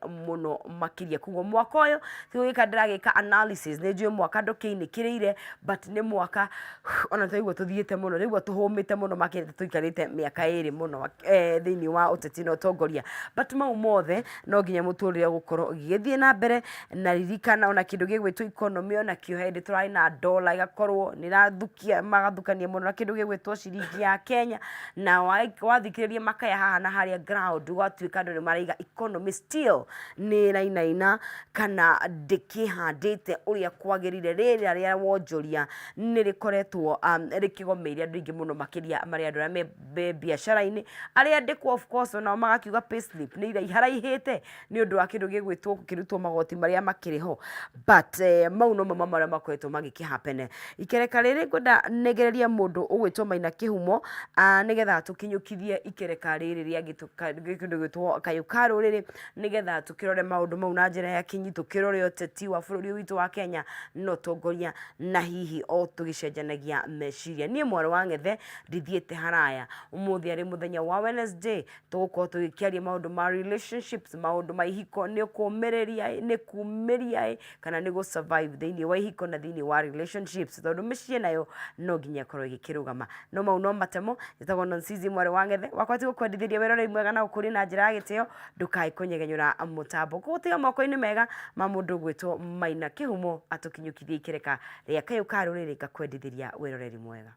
Mũno makĩria. Koguo mwaka ũyũ ti gũgĩka ndĩragĩka analysis, nĩ njũĩ mwaka ndũkĩinĩkĩrĩire, but nĩ mwaka ona twaigua tũthiĩte mũno, twaigua tũhũmĩte mũno makĩria tũikarĩte mĩaka ĩrĩ mũno thĩinĩ wa ũteti na ũtongoria. But mau mothe no nginya mũtũrĩre ũgũkorwo ũgĩgĩthiĩ na mbere, na ririkana ona kĩndũ gĩgwĩtwo economy onakĩo he hĩndĩ tũrarĩ na dollar ĩgakorwo nĩ ĩrathukia, magathukania mũno na kĩndũ gĩgwĩtwo ciringi ya Kenya, na wathikĩrĩria makaya haha na harĩa ground ũgatuĩka andũ nĩ maraiga economy still nĩ ĩrainaina kana ndĩkĩhandĩte ũrĩa kwagĩrĩire. Rĩera rĩa wonjoria nĩ rĩkoretwo rĩkĩgomeire andũ aingĩ mũno makĩria marĩ andũ arĩa me biacara-inĩ, arĩa andĩkwo of course onao magakiuga payslip nĩ iraiharaihĩte nĩ ũndũ wa kĩndũ gĩgwĩtwo gũkĩrutwo magoti marĩa makĩrĩ ho. But mau nomo mamwe marĩa makoretwo magĩkĩ happen. Ikereka rĩrĩ ngwenda nĩgererie mũndũ ũgwĩtwo Maina Kĩhumo nĩgetha tũkinyũkithie ikereka rĩrĩ rĩa kĩndũ gĩgwĩtwo kayũ ka rũrĩrĩ, nĩgetha tũkĩrore maũndũ mau na njĩra ya kinyi, tũkĩrore ũteti wa bũrũri ũyũ witũ wa Kenya na ũtongoria, na hihi o tũgĩcenjanagia meciria. Niĩ mwarĩ wa Ng'ethe ndithiĩte haraya, ũmũthĩ arĩ mũthenya wa Wednesday, tũgũkorwo tũgĩkĩaria maũndũ ma relationships, maũndũ ma ihiko, nĩ kũmĩrĩria ĩ, nĩ kumĩria ĩ, kana nĩ gũ survive thĩinĩ wa ihiko na thĩinĩ wa relationships, tondũ mĩciĩ nayo no nginya ĩkorwo ĩgĩkĩrũgama. No mau no matemo, njĩtagwo Nonsizi mwarĩ wa Ng'ethe, wakwa ti gũkwendithĩria wĩroreri mwega na gũkũria na njĩra ya gĩtĩo, ndũkae kũnyegenyũra mũtambo. Ngũgũtiga moko-inĩ mega ma mũndũ ũgwĩtwo Maina Kĩhumo atũkinyũkithie ikereka rĩa kayũ ka rũrĩrĩ, ngakwendithĩria wĩroreri mwega.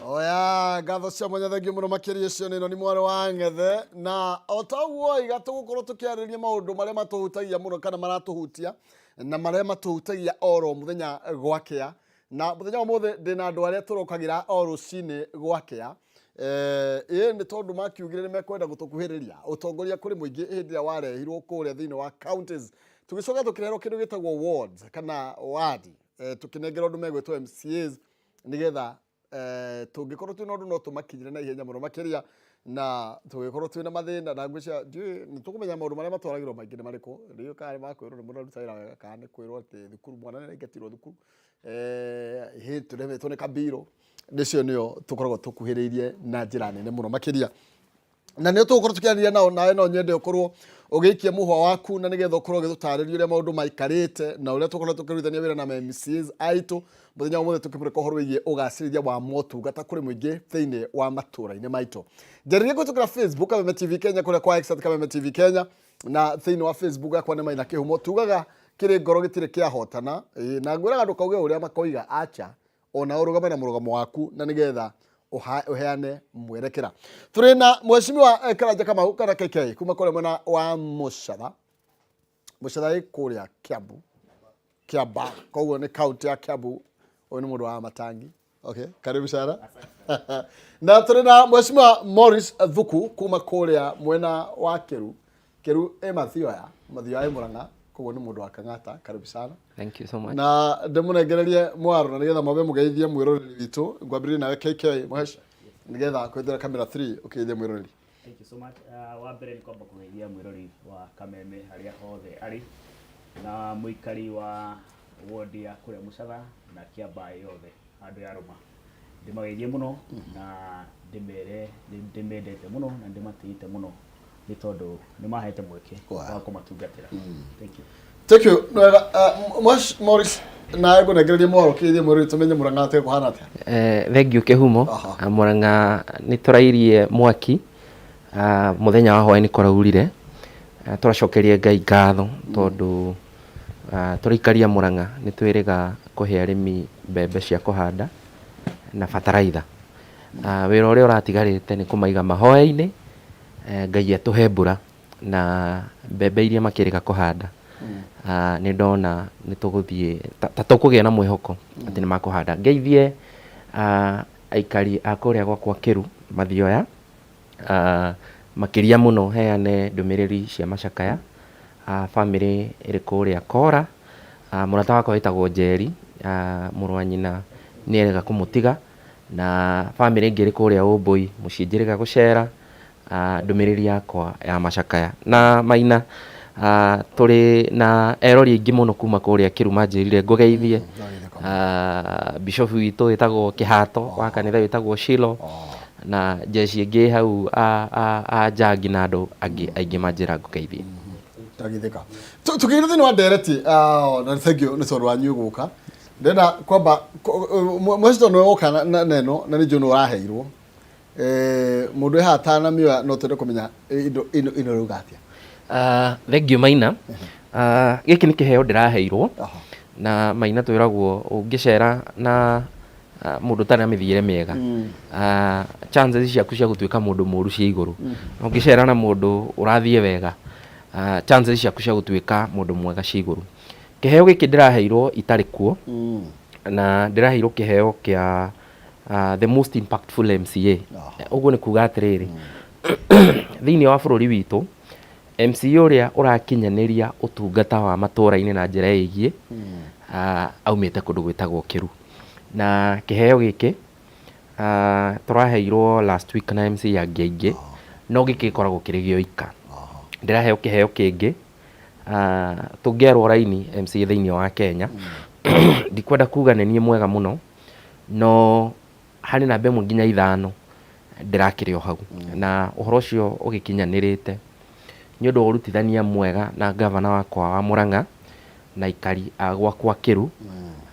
Oya ngatho cia mwanya, thengiũ mũno makĩria. Ũcio nĩ nĩ mwarĩ wa Ng'ethe, na o ta ũguo oiga, tũgũkorwo tũkĩarĩrĩria maũndũ marĩa matũhutagia mũno kana maratũhutia na marĩa matũhutagia oro mũthenya gwakĩa. Na mũthenya wa ũmũthĩ ndĩna andũ arĩa tũrokagĩra o rũcinĩ gwakĩa. Ĩĩ nĩ tondũ makiugire nĩ mekwenda gũtũkuhĩrĩria ũtongoria kũrĩ mũingĩ hĩndĩ ĩrĩa warehirwo kũrĩa thĩinĩ wa counties, tũgĩcoka tũkĩreherwo kĩndũ gĩtagwo wards kana wadi, tũkĩnengerwo andũ megwĩtwo MCAs nĩgetha tũngĩkorwo twĩna ũndũ no tũmakinyĩre na ihenya mũno makĩria, na tũgĩkorwo twĩna mathĩna na ngwĩciria ndiũĩ nĩ tũkũmenya maũndũ marĩa matwaragĩrwo maingĩ nĩ marĩkũ. Rĩu kana nĩ makwĩrwo nĩ mũraruta wĩra wega, kana nĩ kwĩrwo atĩ thukuru mwana nĩ araingatirwo thukuru, hĩ tũremetwo nĩ kabiro. Nĩcio nĩo tũkoragwo tũkuhĩrĩirie na njĩra nene mũno makĩria, na nĩo tũgũkorwo tũkĩaranĩria nao. Nawe no nyende ũkorwo ũgĩikia mũhwa waku na nĩgetha ũkorwo ũgĩtũtarĩria ũrĩa maũndũ maikarĩte na ũrĩa tũkorwo tũkĩrutithania wĩra na MCAs aitũ. Mũthenya wa ũmũthĩ tũkĩmũrĩka ũhoro wĩgiĩ ũgacĩrithia wa motungata kũrĩ mũingĩ thĩinĩ wa matũũra-inĩ maitũ. Njarĩria kũhĩtũkĩra Facebook Kameme TV Kenya, kũrĩa kwa X @Kameme TV Kenya, na thĩinĩ wa Facebook yakwa nĩ Maina Kĩhumo. Tugaga kĩrĩ ngoro gĩtirĩ kĩahotana. Ĩĩ, na ngwĩraga ndũkauge ũrĩa makoiga, acha ona ũrũgame na mũrũgamo waku na nĩgetha ũheane mwerekera. Tũrĩ na Mheshimiwa Karanja Kamau kana KK kuma kũrĩa mwena wa Mũcatha. Mũcatha ĩ kũrĩa Kiambu, Kiamba, koguo nĩ kaunti ya Kiambu. Ũyũ nĩ mũndũ wa matangi. Okay, karibu sana. Na tũrĩ na Mheshimiwa Morris Thuku kuma kũrĩa mwena wa Kĩru. Kĩru ĩ Mathioya, Mathioya ĩ Mũrang'a, koguo nĩ mũndũ wa Kang'ata. Karibu sana. Thank you so much. Na ndĩmũnengererie mwaro na nĩgetha mwambe mũgeithie mwĩroreri witũ. Ngwambĩrĩrie nawe KK Mũhesh, nĩgetha kwĩthĩra kamera 3 ũkĩgeithie mwĩroreri. Thank you so much. Wa mbere nĩ kwamba kũgeithia mwĩrori wa Kameme harĩa hothe arĩ, na mũikari wa wodi ya kũrĩa Mũcatha na Kĩambaa yothe handũ ya Rũma. Ndĩmageithie mũno na ndĩmere nĩ ndĩmendete mũno na ndĩmatĩĩte mũno nĩ tondũ nĩ mahete mweke wa kũmatungatĩra. Thank you. Thank you. Nĩ wega. Mwash Morris, nawe ngũnengererie mwaro ũkĩgeithie mwĩroreri tũmenye Mũrang'a atĩa kũhana atĩa. Thengiũ Kĩhumo. Mũrang'a nĩ tũrairie mwaki. Mũthenya wa hwaĩ nĩ kũraurire. Tũracokeria Ngai ngatho tondũ tũraikaria Mũrang'a nĩ twĩrĩga kũhe arĩmi mbembe cia kũhanda na bataraitha. Wĩra ũrĩa ũratigarĩte nĩ kũmaiga mahoya-inĩ, Ngai atũhe mbura na mbembe iria makĩrĩga kũhanda. Nĩ ndona nĩ tũgũthiĩ ta tũkũgĩa na mwĩhoko atĩ nĩ makũhanda. Ngeithie aikari a kũrĩa gwakwa Kĩru, Mathioya, makĩria mũno heane ndũmĩrĩri cia macakaya, bamĩrĩ ĩrĩ kũrĩa Kora. Mũrata wakwa wĩtagwo Njeri, mũrũ wa nyina nĩ erĩga kũmũtiga, na bamĩrĩ ĩngĩ ĩrĩ kũrĩa Ũmbũi, mũciĩ njĩrĩga gũcera. Ndũmĩrĩri yakwa ya macakaya na Maina, tũrĩ na erori aingĩ mũno kuma kũrĩa Kĩruma, njĩrire ngũgeithie. Bishop witũ wĩtagwo Kĩhato wa kanitha wĩtagwo Shilo na jeshi ĩngĩ hau a Njangi na andũ angĩ aingĩ manjĩra ngũgeithie. Ndagithĩka. Tũkĩingĩra thĩinĩ wa ndereti, na thank you nĩ tondũ wanyu gũka. Ndĩrenda kwamba mweci tondũ nĩwe woka na ĩno na nĩ njũĩ nĩ ũraheirwo. Mũndũ wĩ haha atanamĩoya no twende kũmenya indo ĩno ĩno ĩrauga atĩa. Thengiũ Maina. Gĩkĩ nĩ kĩheo ndĩraheirwo na Maina twĩragwo ũngĩcera na mũndũ ũtarĩ na mĩthiĩre mĩega, chances ciaku cia gũtuĩka mũndũ mũru ciĩ igũrũ. Na ũngĩcera na mũndũ ũrathiĩ wega, chances ciaku cia gũtuĩka mũndũ mwega ciĩ igũrũ. Kĩheo gĩkĩ ndĩraheirwo itarĩ kuo, na ndĩraheirwo kĩheo kĩa the most impactful MCA. Ũguo nĩ kuga atĩrĩrĩ, thĩinĩ wa bũrũri witũ, MCA ũrĩa ũrakinyanĩria ũtungata wa matũra-inĩ na njĩra ĩgiĩ, aumĩte kũndũ gwĩtagwo Kĩru. Na kĩheo gĩkĩ tũraheirwo last week na MCA angĩ aingĩ, no gĩkĩ gĩkoragwo kĩrĩ gĩoika. Ndĩraheo kĩheo kĩngĩ, tũngĩarwo raini MCA thĩinĩ wa Kenya, ndikwenda kuga nĩ niĩ mwega mũno, no harĩ namba ĩmwe nginya ithano ndĩrakĩrĩ o hau. Na ũhoro ũcio ũgĩkinyanĩrĩte nĩ ũndũ wa ũrutithania mwega na ngavana wakwa wa Murang'a na aikari a gwakwa Kĩru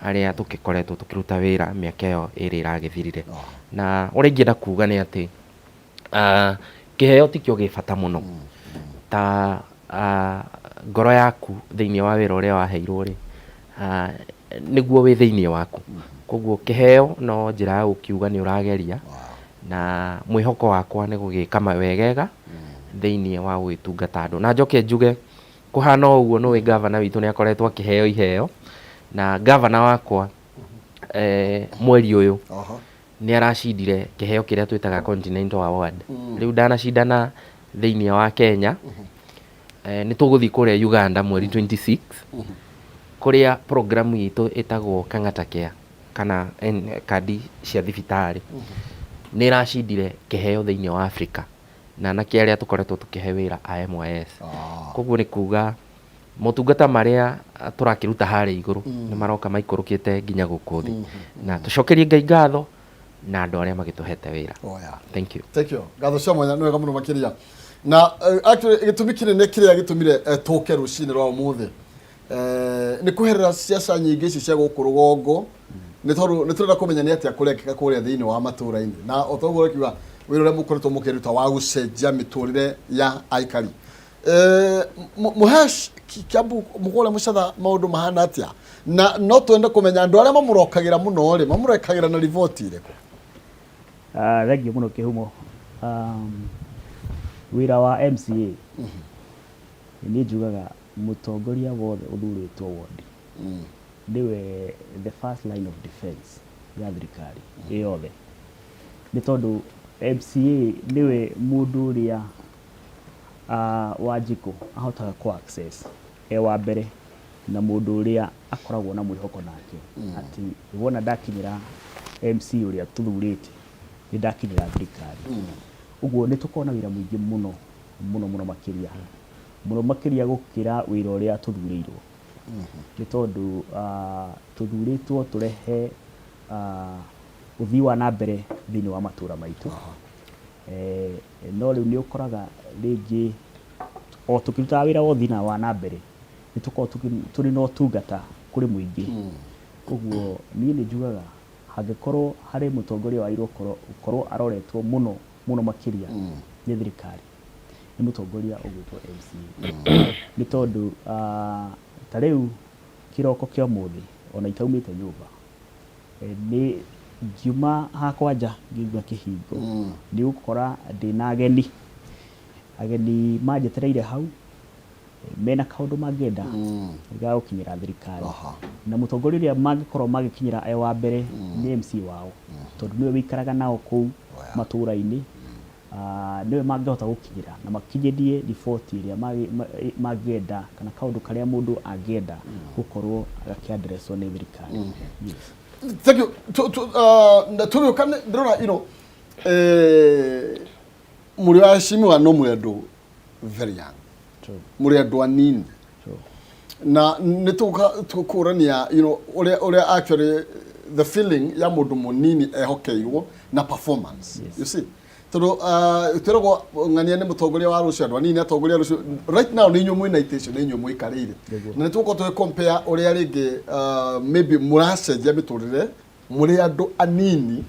arĩa tũgĩkoretwo tũkĩruta wĩra mĩaka ĩyo ĩrĩ ĩragĩthirire. Na ũrĩa ingĩenda kuga nĩ atĩ kĩheo tikĩo gĩ bata mũno ta ngoro yaku thĩinĩ wa wĩra ũrĩa waheirwo rĩ, nĩguo wĩ thĩinĩ waku. Koguo kĩheo no njĩra ya gũkiuga nĩ ũrageria na mwĩhoko wakwa nĩ gũgĩka wegega thĩinĩ wa gũgĩtungata andũ. Na njoke njuge kũhana o ũguo nĩ ũĩ ngavana witũ nĩ akoretwo akĩheo iheo na ngavana wakwa mweri ũyũ nĩ aracindire kĩheo kĩrĩa twĩtaga Continental Award. Rĩu ndanacindana thĩinĩ wa Kenya, nĩ tũgũthiĩ kũrĩa Uganda mweri 26 kũrĩa program itũ ĩtagwo Kang'ata Care kana kandi cia thibitarĩ nĩ ĩracindire kĩheo thĩinĩ wa Africa na anake arĩa tũkoretwo tũkĩhe wĩra a MYS. Koguo nĩ kuga motungata marĩa tũrakĩruta harĩa igũrũ nĩ maroka maikũrũkĩte nginya gũkũ thĩ. Na tũcokerie Ngai ngatho na andũ arĩa magĩtũhete wĩra. Oh, yeah. Thank you. Thank you. Ngatho cia mwanya nĩ wega mũno makĩria. Na actually gĩtũmi kĩnene kĩrĩa gĩtũmire tũke rũcinĩ rwa ũmũthĩ nĩ kweherera ciaca nyingĩ ici cia gũkũ rũgongo nĩ tondũ nĩ tũrenda kũmenya nĩ atĩa kũrekĩka kũrĩa thĩinĩ wa matũra-inĩ na o ta ũguo ũrakiuga wĩra ũrĩa mũkoretwo mũkĩruta wa gũcenjia mĩtũrĩre ya aikari. Mũhesh Kiambu mũkũrĩa mũcatha maũndũ mahana atĩa na no twende kũmenya andũ arĩa mamũrokagĩra mũno rĩ mamũrekagĩra na riboti ĩrĩkũ? Thengiũ mũno Kĩhumo. Wĩra wa MCA niĩ njugaga mũtongoria wothe ũthurĩtwo wondi nĩwe the first line of defense ya thirikari ĩ yothe, nĩ tondũ MCA nĩwe mũndũ ũrĩa Wanjikũ ahotaga kũ access e wa mbere na mũndũ ũrĩa akoragwo na mwĩhoko nake atĩ wona ndakinyĩra MC ũrĩa tũthurĩte nĩ ndakinyĩra thirikari. Ũguo nĩ tũkoragwo na wĩra mũingĩ mũno mũno mũno makĩria, mũno makĩria gũkĩra wĩra ũrĩa tũthurĩirwo. Nĩ tondũ tũthurĩtwo tũrehe ũthii wa na mbere thĩinĩ wa matũra maitũ. No rĩu nĩ ũkoraga rĩngĩ o tũkĩrutaga wĩra wa ũthii wa na mbere nĩ tũkoragwo tũrĩ na ũtungata kũrĩ mũingĩ. Ũguo niĩ nĩ njugaga hangĩkorwo harĩ mũtongoria wagĩrĩirwo gũkorwo aroretwo mũno mũno makĩria nĩ thirikari nĩ mũtongoria ũgwĩtwo MCA. Nĩ tondũ ta rĩu kĩroko kĩa ũmũthĩ ona itaumĩte nyũmba nĩ ngiuma hakwa nja ngĩigua kĩhingo nĩ ũgũkora ndĩna ageni, ageni manjetereire hau mena kaũndũ mangĩenda ga gũkinyĩra thirikari. Na mũtongoria ũrĩa mangĩkorwo magĩkinyĩra e wa mbere nĩ MC wao, tondũ nĩwe ũikaraga nao kũu matũra-inĩ, nĩwe mangĩhota gũkinyĩra na makinyĩrie riboti ĩrĩa mangĩenda kana kaũndũ karĩa mũndũ angĩenda gũkorwo gakĩ address wo nĩ thirikari. Yes. Thank you. Tũgĩũka ndĩrona mũrĩ aheshimiwa no mũrĩ andũ very young. True. Mũrĩ andũ anini. True. Na nĩ tũkũrania ũrĩa actually the feeling ya mũndũ mũnini ehokeirwo na performance. You see, tondũ twĩragwo ng'ania nĩ mũtongoria wa rũciũ, andũ anini atongoria a rũciũ. Right now nĩ inyuĩ mwĩna itĩ icio, nĩ inyuĩ mũikarĩire, na nĩ tũgũkorwo tũgĩ compare ũrĩa rĩngĩ maybe mũracenjia mĩtũrĩre mũrĩ andũ anini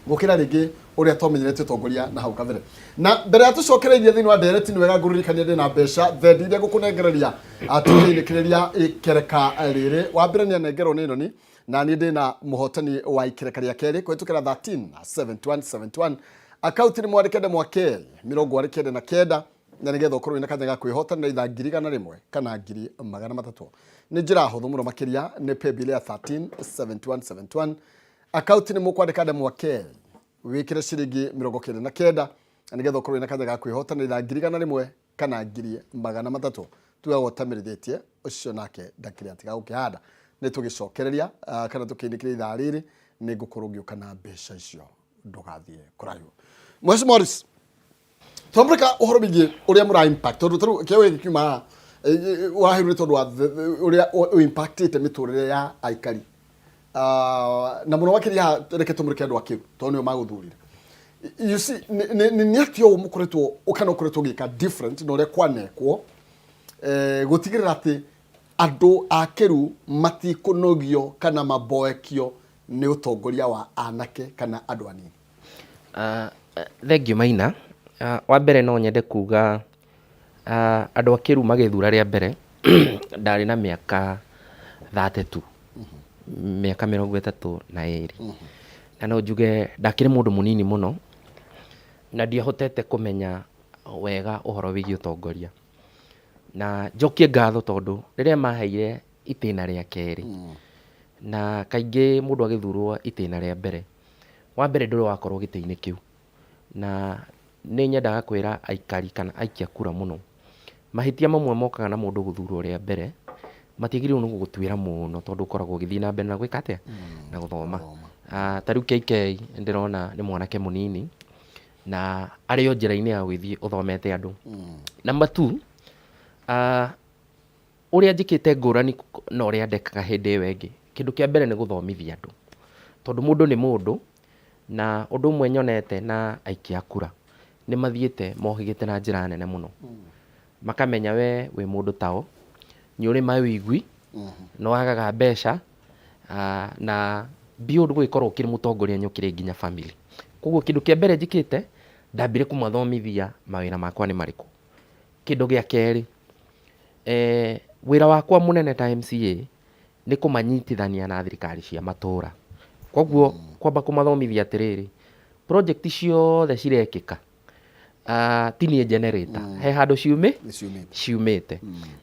gũkĩra rĩngĩ ũrĩa twamenyerete ũtongoria na hau kabere. Na mbere ya tũcokereirie thĩinĩ wa ndereti, nĩ wega ngũririkania ndĩ na mbeca thendi iria ngũkũnengereria tũkĩinĩkĩrĩria ikereka rĩrĩ. Wa mbere nĩ anengerwo nĩ noni, na niĩ ndĩ na mũhotani wa ikereka rĩa kerĩ kũhĩtũkĩra 13 71 71, akaunti nĩ mwandĩke ndemwa K 99, na nĩgetha ũkorwo wĩna kanya ga kwĩhotanĩra itha 100,000 kana 300,000. Nĩ njĩra hũthũ mũno makĩria, nĩ paybill ya 13 71 71, akaunti nĩ mũkwandĩka ndemwa K, wĩkĩre ciringi 99, na nĩgetha ũkorwo wĩna kanya ga kwĩhotanĩra itha 100,000 kana 300,000. Tugaga ũtamĩrithĩtie ũcio nake ndakĩrĩ atiga gũkĩhanda. Nĩ tũgĩcokereria kana tũkĩinĩkĩria ithaa rĩrĩ, nĩ ngũkorwo ngĩũka na mbeca icio, ndũgathiĩ kũraihu. Mheshimiwa Morris, twamũrĩka ũhoro wĩgiĩ ũrĩa mũra impact, tondũ tarĩu kĩo gĩkĩ kiuma haha, waheirwo nĩ tondũ wa ũrĩa ũ-impactĩte mĩtũrĩre ya aikari. Na mũno makĩria haha, reke tũmũrĩke andũ a Kĩru tondũ nĩo magũthurire. You see, nĩ atĩa ũũ mũkoretwo kana ũkoretwo ũgĩka different na ũrĩa kwanekwo, gũtigĩrĩra atĩ andũ a Kĩru matikũnogio kana maboekio nĩ ũtongoria wa anake kana andũ anini? Thengiũ Maina. Wa mbere no nyende kuga andũ a Kĩru magĩthura rĩa mbere ndarĩ na mĩaka 32, mĩaka 32. Na no njuge ndakĩrĩ mũndũ mũnini mũno na ndiahotete kũmenya wega ũhoro wĩgiĩ ũtongoria. Na njokie ngatho tondũ rĩrĩa maheire itĩna rĩa kerĩ, na kaingĩ mũndũ agĩthurwo itĩna rĩa mbere, wa mbere ndũrĩ wakorwo gĩtĩ-inĩ kĩu. Na nĩ nyendaga kwĩra aikari kana aikia kura mũno, mahĩtia mamwe mokaga na mũndũ gũthurwo rĩa mbere, matiagĩrĩirwo nĩ gũgũtuĩra mũno tondũ ũkoragwo ũgĩthiĩ na mbere na gwĩka atĩa? Na gũthoma. Ta rĩu KK nĩ ndĩrona nĩ mwanake mũnini, na arĩ o njĩra-inĩ ya gũgĩthiĩ ũthomete andũ. Number two, ũrĩa njĩkĩte ngũrani na ũrĩa ndekaga hĩndĩ ĩyo ĩngĩ, kĩndũ kĩa mbere nĩ gũthomithia andũ, tondũ mũndũ nĩ mũndũ. Na ũndũ ũmwe nyonete na aikia a kura, nĩ mathiĩte mohĩgĩte na njĩra nene mũno. Makamenya we wĩ mũndũ tao, nĩ ũrĩ mawĩigwi, nĩ wagaga mbeca, na beyond gũgĩkorwo ũkĩrĩ mũtongoria nĩ ũkĩrĩ nginya family. Koguo kĩndũ kĩa mbere njĩkĩte, ndambire kũmathomithia mawĩra makwa nĩ marĩkũ. Kĩndũ gĩa kerĩ, wĩra wakwa mũnene ta MCA nĩ kũmanyitithania na thirikari cia matũra. Koguo kwamba kũmathomithia atĩrĩrĩ, project ciothe cirekĩka, ti niĩ generator, he handũ ciumĩte.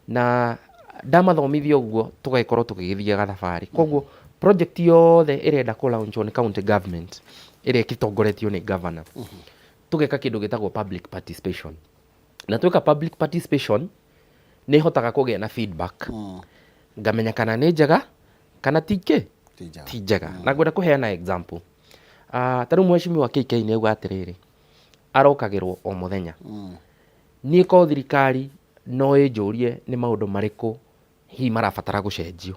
Na ndamathomithia ũguo tũgagĩkorwo tũgĩgĩthiĩ gathabarĩ. Koguo project yothe ĩrenda kũ launch wo nĩ county government ĩrĩa ĩgĩtongoretio nĩ governor, tũgeka kĩndũ gĩtagwo public participation. Na tweka public participation nĩ hotaga kũgĩa na feedback, ngamenya kana nĩ njega kana ti kĩ Ti njega. Ti njega. Na ngwenda kũheana example. Ta rĩu mheshimiwa KK nĩ auga atĩrĩrĩ, arokagĩrwo o mũthenya. Niĩ ko thirikari no ĩnjũrie nĩ maũndũ marĩkũ hihi marabatara gũcenjio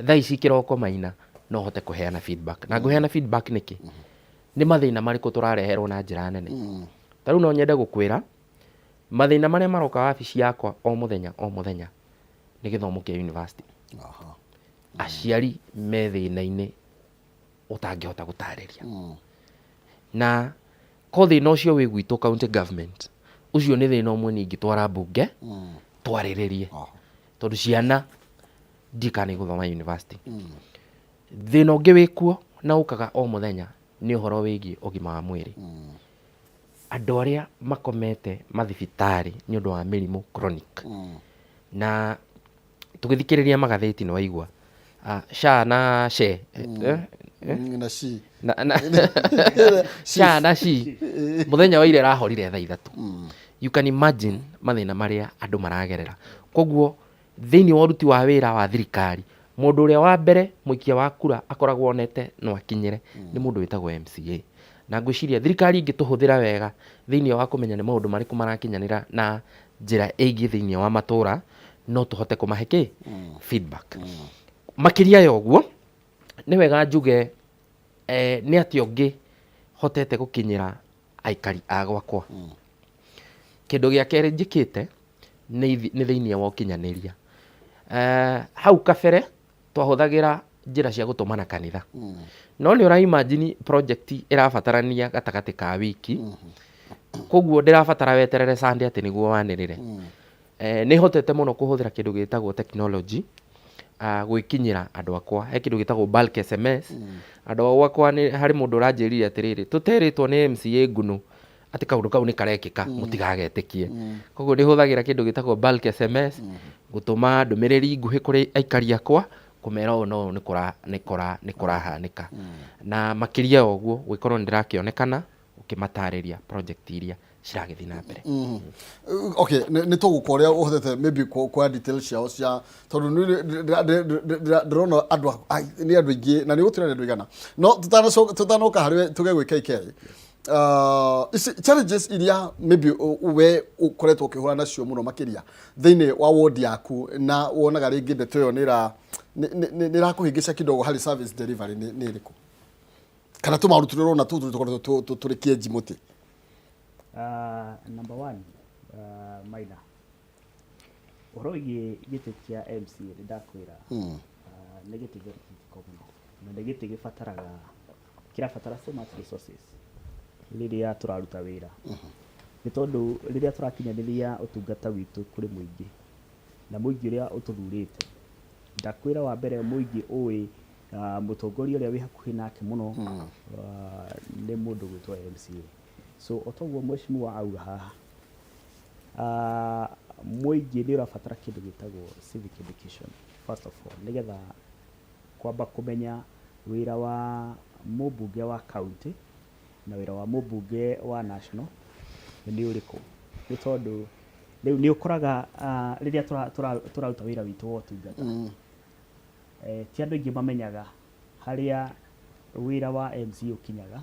thaa ici kĩroko, Maina, no hote kũheana feedback. Na ngũheana feedback nĩkĩ? Nĩ mathĩna marĩkũ tũrareherwo na njĩra nene? Ta rĩu no nyende gũkwĩra mathĩna marĩa maroka wabici yakwa o mũthenya o mũthenya nĩ gĩthomo kĩa university. Aciari me thĩna-inĩ ũtangĩhota gũtarĩria, na ko thĩna ũcio wĩ gwitũ county government, ũcio nĩ thĩna ũmwe niĩ ingĩtwara mbunge twarĩrĩrie, tondũ ciana ndiũĩ kana nĩ igũthoma university. Thĩna ũngĩ wĩkuo na ũkaga o mũthenya nĩ ũhoro wĩgiĩ ũgima wa mwĩrĩ, andũ arĩa makomete mathibitarĩ nĩ ũndũ wa mĩrimũ chronic. Na tũgĩthikĩrĩria magathĩti nĩ waigua SHA na SHE, eh? Na shi. SHA na SHI, mũthenya wa ira ĩrahorire thaa 3. You can imagine mathĩna marĩa andũ maragerera. Koguo thĩinĩ wa ũruti wa wĩra wa thirikari, mũndũ ũrĩa wa mbere mũikia wa kura akoragwo onete no akinyĩre nĩ mũndũ wĩtagwo MCA. Na ngwĩciria thirikari ĩngĩtũhũthĩra wega thĩinĩ wa kũmenya nĩ maũndũ marĩkũ marakinyanĩra na njĩra ĩgiĩ thĩinĩ wa matũra, No tũhote kũmahe kĩ feedback. Makĩria ya ũguo, nĩ wega njuge nĩ atĩa ũngĩ hotete gũkinyĩra aikari a gwakwa. Kĩndũ gĩa kerĩ njĩkĩte nĩ thĩinĩ wa ũkinyanĩria. Hau kabere twahũthagĩra njĩra cia gũtũmana kanitha. No nĩ ũra imagine project ĩrabatarania gatagatĩ ka wiki, koguo ndĩrabatara weterere Sunday atĩ nĩguo wanĩrĩre. Nĩ hotete mũno kũhũthĩra kĩndũ gĩtagwo technology gwĩkinyĩra andũ akwa. He kĩndũ gĩtagwo bulk SMS. Andũ a gwakwa nĩ harĩ mũndũ ũranjĩrire atĩrĩrĩ, tũterĩtwo nĩ MCA Ngunũ atĩ kaũndũ kau nĩ karekĩka, mũtigagetĩkie. Koguo nĩ hũthagĩra kĩndũ gĩtagwo bulk SMS gũtũma ndũmĩrĩri nguhĩ kũrĩ aikari akwa kũmera ũũ na ũũ nĩ kũrahanĩka. Na makĩria ya ũguo gũgĩkorwo nĩ ndĩrakĩonekana ũkĩmatarĩria project iria ciragĩthiĩ na mbere. Okay, nĩ tũgũka ũrĩa ũhotete maybe kuoya details ciao cia tondũ nĩ ndĩrona andũ nĩ andũ aingĩ na nĩ gũtwĩra nĩ andũ aigana, no tũtanoka harĩ we tũge gwĩ KK, ici challenges iria maybe we ũkoretwo ũkĩhũra nacio mũno makĩria thĩinĩ wa ward yaku na wonaga rĩngĩ ndeto ĩyo nĩ ĩrakũhĩngĩca kidogo harĩ service delivery nĩ ĩrĩkũ, kana tũmaũndũ tũrĩa ũrona tũtũ tũkoretwo tũrĩ kĩenji mũtĩ? Number one, Maina, ũhoro wĩgiĩ gĩtĩ kĩa MCA, nĩ ndakwĩra nĩ gĩtĩ very critical mũno na nĩ gĩtĩ gĩbataraga kĩrabatara so much resources rĩrĩa tũraruta wĩra, nĩ tondũ rĩrĩa tũrakinyanĩria ũtungata witũ kũrĩ mũingĩ na mũingĩ ũrĩa ũtũthurĩte, ndakwĩra wa mbere mũingĩ ũĩ mũtongoria ũrĩa wĩ hakuhĩ nake mũno nĩ mũndũ gwĩtwo MCA. So o toguo mheshimiwa auga haha, mũingĩ nĩ ũrabatara kĩndũ gĩtagwo civic education first of all, nĩgetha kwamba kũmenya wĩra wa mũmbunge wa county na wĩra wa mũmbunge wa national nĩ ũrĩkũ, nĩ tondũ rĩu nĩ ũkoraga rĩrĩa tũraruta wĩra witũ wa ũtungata, ti andũ aingĩ mamenyaga harĩa wĩra wa MCA ũkinyaga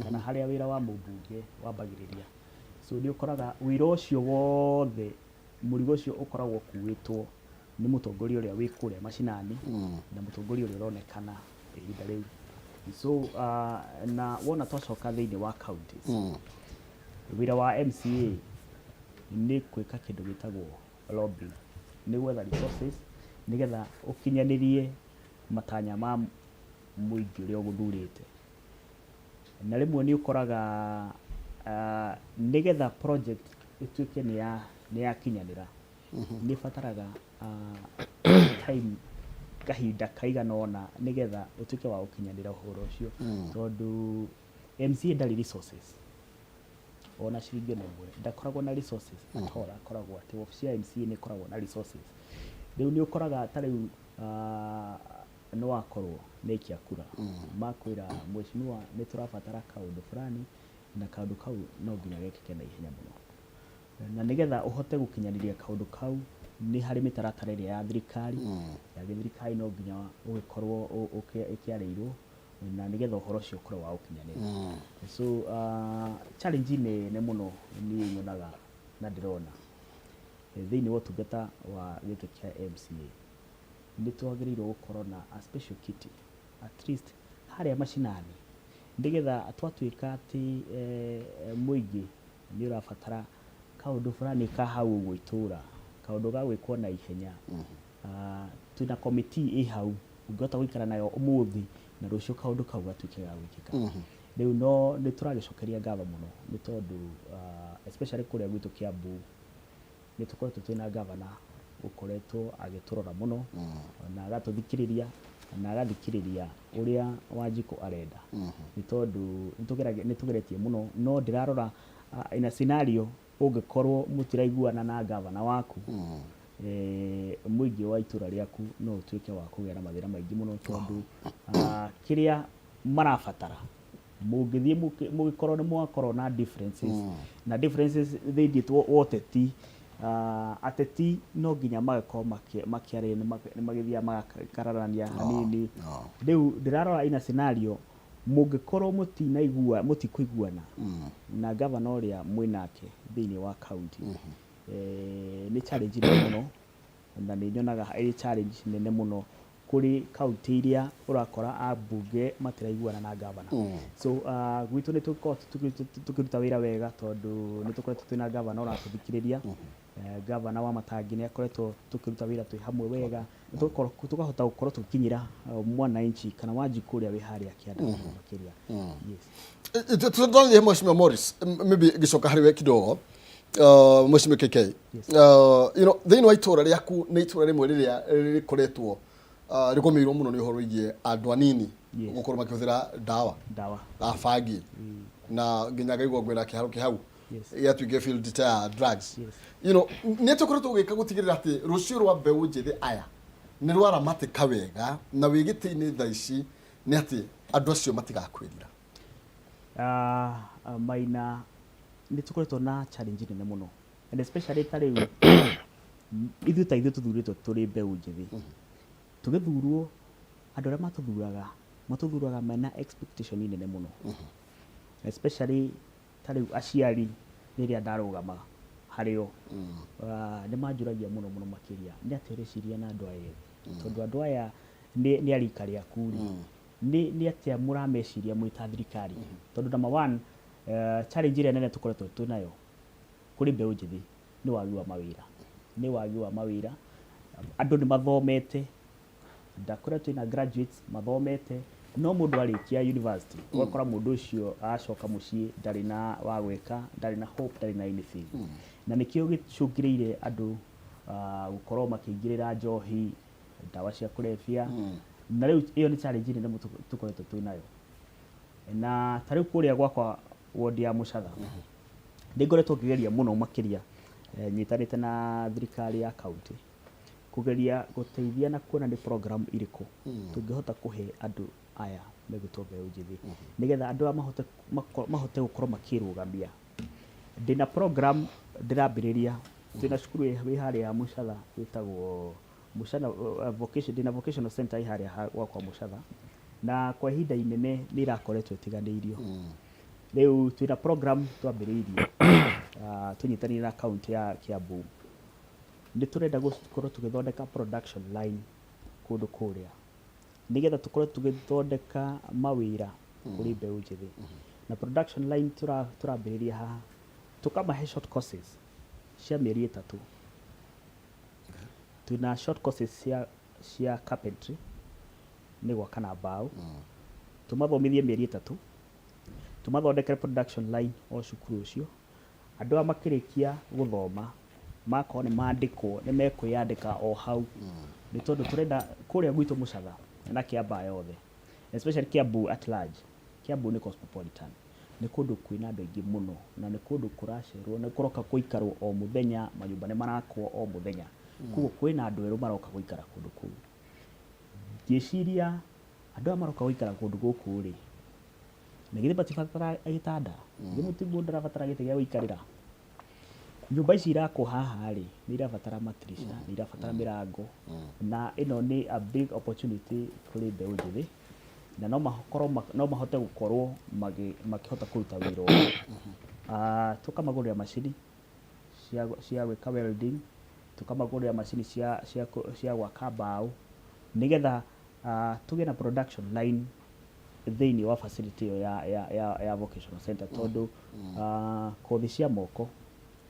kana harĩa wĩra wa mũmbunge wambagĩrĩria. So nĩ ũkoraga wĩra ũcio wothe, mũrigo ũcio ũkoragwo ũkuĩtwo nĩ mũtongoria ũrĩa wĩ kũrĩa macinani na mũtongoria ũrĩa ũronekana ihinda rĩu. So na wona twacoka thĩinĩ wa counties, wĩra wa MCA nĩ gwĩka kĩndũ gĩtagwo lobbying, nĩ gwetha resources nĩgetha ũkinyanĩrie matanya ma mũingĩ ũrĩa ũgũthurĩte. Na rĩmwe nĩ ũkoraga nĩgetha project ĩtuĩke nĩ yakinyanĩra, nĩ ĩbataraga time, kahinda kaigana ũna nĩgetha ũtuĩke wa gũkinyanĩra ũhoro ũcio, tondũ MCA ndarĩ resources ona ciringi ona ĩmwe, ndakoragwo na resources at all. Akoragwo atĩ wabici ya MCA nĩ ĩkoragwo na resources. Rĩu nĩ ũkoraga ta rĩu nĩ wakorwo nĩ aikia kura makwĩra, "Mheshimiwa, nĩ tũrabatara kaũndũ fulani," na kaũndũ kau no nginya gekĩke na ihenya mũno, na nĩgetha ũhote gũkinyanĩria kaũndũ kau nĩ harĩ mĩtaratara ĩrĩa ya thirikari ya gĩthirikari no nginya ũgĩkorwo ĩkĩarĩirwo na nĩgetha ũhoro ũcio ũkorwo wa gũkinyanĩra. So challenge nene mũno niĩ nyonaga na ndĩrona thĩinĩ wa ũtungata wa gĩtĩ kĩa MCA, nĩ twagĩrĩirwo gũkorwo na a special kitty at least harĩa macinani, nĩgetha twatuĩka atĩ mũingĩ nĩ ũrabatara kaũndũ fulani ka hau ũguo itũra, kaũndũ ga gwĩkwo na ihenya, twĩna committee ĩ hau ũngĩhota gũikara nayo ũmũthĩ na rũciũ kaũndũ kau gatuĩke ga gwĩkĩka. Rĩu no nĩ tũragĩcokeria ngatho mũno, nĩ tondũ especially kũrĩa gwitũ Kiambu nĩ tũkoretwo twĩna gavana ũkoretwo agĩtũrora mũno na agatũthikĩrĩria na agathikĩrĩria ũrĩa Wanjikũ arenda, nĩ tondũ nĩ tũgeretie mũno. No ndĩrarora in a scenario ũngĩkorwo mũtiraiguana na gavana waku, mũingĩ wa itũra rĩaku no ũtuĩke wa kũgĩa na mathĩna maingĩ mũno, tondũ kĩrĩa marabatara mũngĩthiĩ mũgĩkorwo nĩ mwakorwo na differences na differences thĩinĩ wa ũteti, ateti no nginya magakorwo makĩaria, nĩ magĩthiaga magakararania hanini. Rĩu ndĩrarora ina scenario mũngĩkorwo mũtinaigua, mũtikũiguana na gavana ũrĩa mwĩnake thĩinĩ wa county, nĩ challenge nene mũno. Na nĩ nyonaga ĩ challenge nene mũno kũrĩ kaunti iria ũrakora ambunge matiraiguana na gavana. So gwitũ nĩ tũkoragwo tũkĩruta wĩra wega tondũ nĩ tũkoretwo twĩna gavana ũratũthikĩrĩria. Gavana wa Matangi nĩ akoretwo tũkĩruta wĩra twĩ hamwe wega na tũkahota gũkorwo tũgĩkinyĩra mwananchi kana Wanjikũ ũrĩa wĩ harĩa kĩanda mũno makĩria. Yes. Tũrathiĩ Mheshimiwa Morris, maybe ngĩcoka harĩ we kidogo, Mheshimiwa KK, thĩinĩ wa itũra rĩaku nĩ itũra rĩmwe rĩrĩa rĩkoretwo rĩgũmĩirwo mũno nĩ ũhoro wĩgiĩ andũ anini gũkorwo makĩhũthĩra ndawa Ndawa. Na bangi na nginya ngaigua ngwĩra kĩharo kĩ hau gĩatuĩke field ta ya drugs. Nĩ tũkoretwo ũgĩka gũtigĩrĩra atĩ rũciũ rwa mbeũ njĩthĩ aya nĩ rwaramatĩka wega na wĩ gĩtĩ-inĩ thaa ici nĩ atĩ andũ acio matigakwĩrira? Maina, nĩ tũkoretwo na challenge nene mũno and especially ta rĩu ithuĩ ta ithuĩ tũthurĩtwo tũrĩ mbeũ njĩthĩ. Tũgĩthurwo, andũ arĩa matũthuraga matũthuraga mena expectation nene mũno, especially ta rĩu aciari. Rĩrĩa ndarũgama harĩo, nĩ manjũragia mũno mũno makĩria nĩ atĩa ũreciria na andũ aya ethĩ, tondũ andũ aya nĩ a rika rĩaku rĩ, nĩ atĩa mũrameciria mwĩ ta thirikari? Tondũ number one, challenge ĩrĩa nene tũkoretwo twĩ nayo kũrĩ mbeũ njĩthĩ nĩ wagi wa mawĩra, nĩ wagi wa mawĩra. Andũ nĩ mathomete, ndakwĩra twĩna graduates mathomete, no mũndũ arĩkia university ũgakora mũndũ ũcio acoka mũciĩ ndarĩ na wa gwĩka, ndarĩ na hope, ndarĩ na anything. Na nĩkĩo gĩcũngĩrĩire andũ gũkorwo makĩingĩrĩra njohi, ndawa cia kũrebia. Na rĩu ĩyo nĩ challenge nene mũno tũkoretwo twĩ nayo. Na ta rĩu kũrĩa gwakwa ward ya Mũcatha nĩ ngoretwo ngĩgeria mũno makĩria, nyitanĩte na thirikari ya county, kũgeria gũteithia na kuona nĩ program irĩkũ tũngĩhota kũhe andũ aya megwĩtwo mbeũ njĩthĩ nĩgetha andũ aya mahote gũkorwo makĩrũgamia. Ndĩna program ndĩrambĩrĩria. Twĩna cukuru wĩ harĩa Mũcatha wĩtagwo Mũcatha vocation, ndĩna vocational center ĩ harĩa gwakwa Mũcatha, na kwa ihinda inene nĩ ĩrakoretwo ĩtiganĩirio. Rĩu twĩna program twambĩrĩirie tũnyitanĩire na county ya Kiambu. Nĩ tũrenda gũkorwo tũgĩthondeka production line kũndũ kũrĩa nĩgetha tũkorwo tũgĩthondeka mawĩra kũrĩ mbeũ njĩthĩ. Na production line tũrambĩrĩria haha, tũkamahe short courses cia mĩeri 3. Twĩna short courses cia carpentry, nĩ gwaka na mbaũ. Tũmathomithie mĩeri 3, tũmathondekere production line o cukuru ũcio. Andũ aya makĩrĩkia gũthoma makorwo nĩ mandĩkwo, nĩ mekwĩyandĩka o hau, nĩ tondũ tũrenda kũrĩa gwitũ Mũcatha na Kĩambaa yothe, especially Kiambu at large. Kiambu nĩ cosmopolitan, nĩ kũndũ kwĩna andũ aingĩ mũno na nĩ kũndũ kũracerwo, nĩ kũroka gũikarwo o mũthenya, manyũmba nĩ marakwo o mũthenya, koguo kwĩna andũ erũ maroka gũikara kũndũ kũu. Ngĩciria andũ aya maroka gũikara kũndũ gũkũ rĩ, na githĩ matibatara gĩtanda? Githĩ mũndũ ndarabatara gĩtĩ gĩa gũikarĩra? Nyũmba ici irakwo haha rĩ, nĩ irabatara matirisha, nĩ irabatara mĩrango, na ĩno nĩ a big opportunity kũrĩ mbeũ njĩthĩ na no makorwo no mahote gũkorwo makĩhota kũruta wĩra ũyũ. Tũkamagũrĩra macini cia gwĩka welding, tũkamagũrĩra macini cia gwaka mbaũ nĩgetha tũgĩe na production line thĩinĩ wa facility ĩyo ya vocational center, tondũ kothi cia moko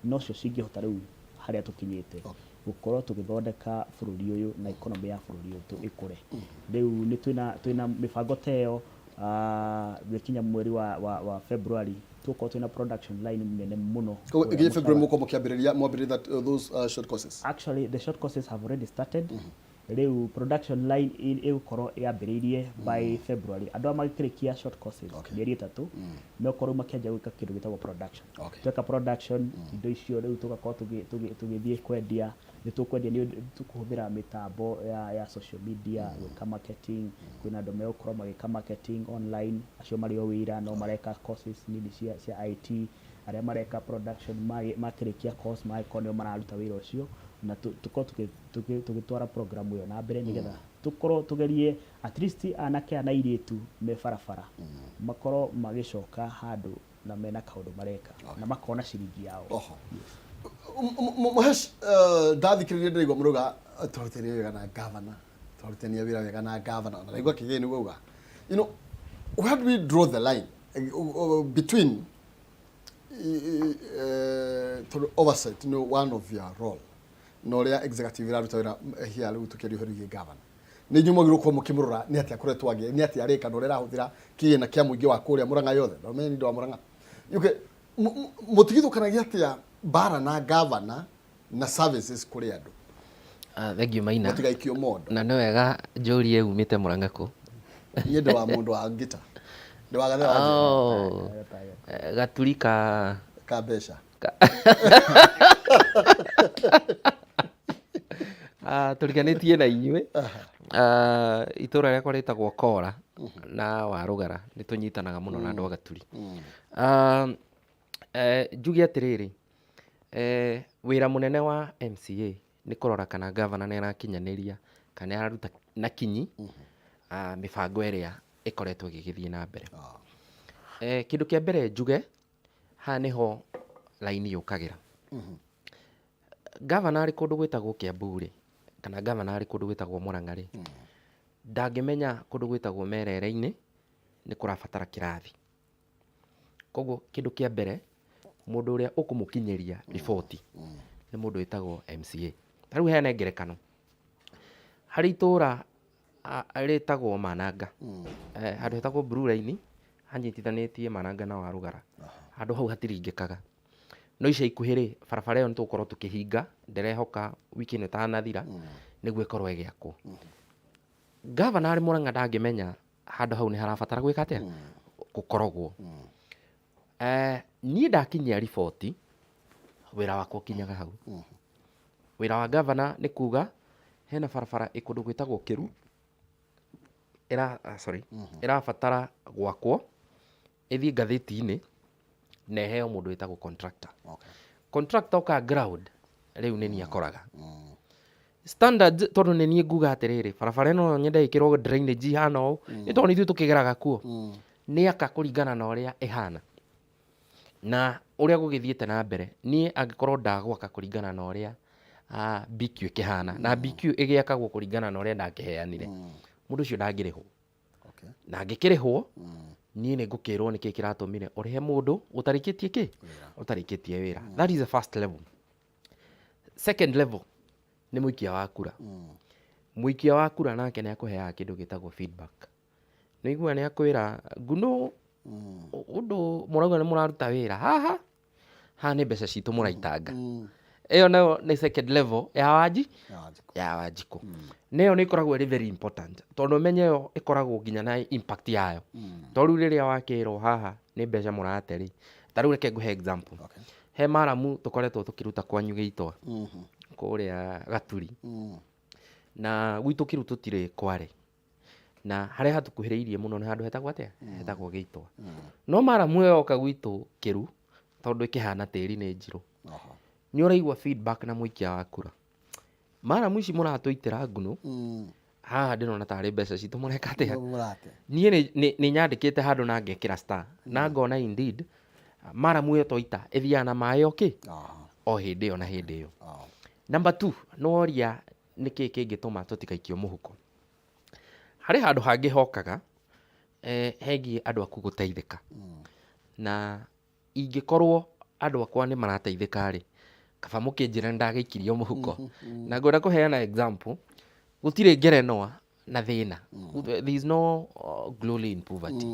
nocio cingĩhota rĩu harĩa tũkinyĩte gũkorwo tũgĩthondeka bũrũri ũyũ na economy ya bũrũri ũyũ ĩkũre. Rĩu nĩ twĩna mĩbango ta ĩyo. Gĩkinya mweri wa February tũgũkorwo twĩna production line nene mũno kũrĩa Ĩgĩ February Mũcatha. Mũkorwo mũkĩambĩrĩria mwambĩrĩria those short courses? Actually, the short courses have already started. Rĩu production line ĩgũkorwo yambĩrĩirie by February. Andũ aya magĩkĩrĩkia short courses mĩeri 3, mekorwo makĩanjia gwĩka kĩndũ gĩtagwo production. Tweka production indo icio, rĩu tũgakorwo tũgĩthiĩ kwendia. Nĩ tũkwendia nĩ ũndũ tũkũhũthĩra mĩtambo ya social media gwĩka marketing. Kwĩna andũ megũkorwo magĩka marketing online, acio marĩ o wĩra no mareka courses nini cia IT. Arĩa mareka production makĩrĩkia course magĩkorwo nĩo mararuta wĩra ũcio, na tũkorwo tũgĩtwara program ĩyo na mbere nĩgetha tũkorwo tũgerie at least anake aya na airĩtu me barabara makorwo magĩcoka handũ na mena kaũndũ mareka na makona ciringi yao. Oho. Mũhesh, ndathikĩrĩria ndĩraigua mũrauga twarutithania wĩra na gavana, twarutithania wĩra wega na gavana, na ndaigua kĩgĩĩ nĩguo auga. Where do we draw the line between tondũ oversight nĩ one of your role na ũrĩa executive ĩraruta wĩra here rĩu tũkĩaria ũhoro wĩgiĩ gavana, nĩ inyuĩ mwagĩrĩirwo gũkorwo mũkĩmũrora nĩ atĩa akoretwo agĩ nĩ atĩa areka na ũrĩa arahũthĩra kĩgĩna kĩa mũingĩ wa kũrĩa Mũrang'a yothe, na ũmenye nĩ ndĩ wa Mũrang'a. Okay, mũtigithũkanagia atĩa mbara na gavana na services kũrĩ andũ? Ah, thank you Maina. Mũtigaikio mondo. Na nĩ wega njũrie umĩte Mũrang'a kũ? Niĩ ndĩ wa mũndũ wa ngita, ndĩ wa Gathera wa Njega. Oh, gaturi ka ka mbeca. Ah, tũriganĩtie na inyuĩ. Ah, itũra rĩakwa rĩtagwo Kora na Warũgara, nĩ tũnyitanaga mũno na andũ a Gaturi. Ah, njuge atĩrĩrĩ, wĩra mũnene wa MCA nĩ kũrora kana gavana nĩ arakinyanĩria kana nĩ araruta na kinyi mĩbango ĩrĩa ĩkoretwo ĩgĩgĩthiĩ na mbere. Kĩndũ kĩa mbere njuge, haha nĩho raini yũkagĩra. Gavana arĩ kũndũ gwĩtagwo Kiambu rĩ, kana gavana arĩ kũndũ gwĩtagwo Murang'a rĩ, ndangĩmenya kũndũ gwĩtagwo Merere-inĩ nĩ kũrabatara kĩrathi. Koguo kĩndũ kĩa mbere, mũndũ ũrĩa ũkũmũkinyĩria riboti nĩ mũndũ wĩtagwo MCA. Ta rĩu heane ngerekano, harĩ itũra rĩtagwo Mananga, handũ hetagwo Blue Line, hanyitithanĩtie Mananga na Warũgara. Handũ hau hatiringĩkaga. No ica ikuhĩ rĩ, barabara ĩyo nĩ tũgũkorwo tũkĩhinga, ndĩrehoka wiki ĩno ĩtanathira, nĩguo ĩkorwo ĩgĩakwo. Gavana arĩ Mũrang'a ndangĩmenya handũ hau nĩ harabatara gwĩka atĩa, gũkorogwo. Niĩ ndakinyia riboti, wĩra wakwa ũkinyaga hau. Wĩra wa gavana nĩ kuga hena barabara ĩ kũndũ gwĩtagwo Kĩru, sorry, ĩrabatara gwakwo, ĩthiĩ ngathĩti-inĩ na ĩheo mũndũ wĩtagwo contractor. Contractor oka ground, rĩu nĩ niĩ akoraga. Standards, tondũ nĩ niĩ nguga atĩrĩrĩ, barabara ĩno no nyende ĩkĩrwo drainage ihana ũũ, nĩ tondũ nĩ ithuĩ tũkĩgeraga kuo. Nĩ aka kũringana na ũrĩa ĩhana. Na ũrĩa gũgĩthiĩte na mbere, niĩ angĩkorwo ndagwaka kũringana na ũrĩa BQ ĩkĩhana, na BQ ĩgĩakagwo kũringana na ũrĩa ndakĩheanire, mũndũ ũcio ndangĩrĩhwo. Na angĩkĩrĩhwo, niĩ nĩ ngũkĩrwo nĩkĩ kĩratũmire ũrĩhe mũndũ ũtarĩkĩtie kĩ? Ũtarĩkĩtie wĩra. That is the first level. Second level nĩ mũikia wa kura. Mũikia wa kura nake nĩ akũheaga kĩndũ gĩtagwo feedback. Nĩ ũiguaga nĩ akwĩra Ngunũ, ũndũ mũrauga nĩ mũraruta wĩra haha, haha nĩ mbeca citũ mũraitanga. Ĩyo nayo nĩ second level ya Wanji, ya Wanjikũ. Na ĩyo nĩ ĩkoragwo ĩrĩ very important tondũ ũmenye ĩyo ĩkoragwo nginya na impact yayo. To rĩu rĩrĩa wakĩrwo haha nĩ mbeca mũrate rĩ, ta rĩu reke ngũhe example. He maramu tũkoretwo tũkĩruta kwanyu Gĩitwa, kũrĩa Gaturi. Na gwitũ Kĩru tũtirĩ kware. Na harĩa hatũkuhĩrĩirie mũno nĩ handũ hetagwo atĩa? Hetagwo Gĩitwa. No maramu ĩyo yoka gwitũ Kĩru, tondũ ĩkĩhana tĩri nĩ njirũ, nĩ ũraigua feedback na mũikia wa kura. Maramu ici mũratũitĩra ngunũ, haha ndĩrona tarĩ mbeca citũ mũreka atĩa? Niĩ nĩ nyandĩkĩte handũ na ngekĩra star, na ngona indeed, maramu ĩyo twaita ĩthiaga na maĩ o kĩ? O hĩndĩ ĩyo na hĩndĩ ĩyo. Number two, nĩ woria nĩkĩ kĩngĩtũma tũtigaikio mũhuko. Harĩ handũ hangĩ hokaga, hegiĩ andũ aku gũteithĩka. Na ingĩkorwo andũ akwa nĩ marateithĩka rĩ, kaba mũkĩnjĩra nĩ ndagĩikirio mũhuko. Na ngwenda kũheana example, gũtirĩ ngerenwa na thĩna. There is no glory in poverty.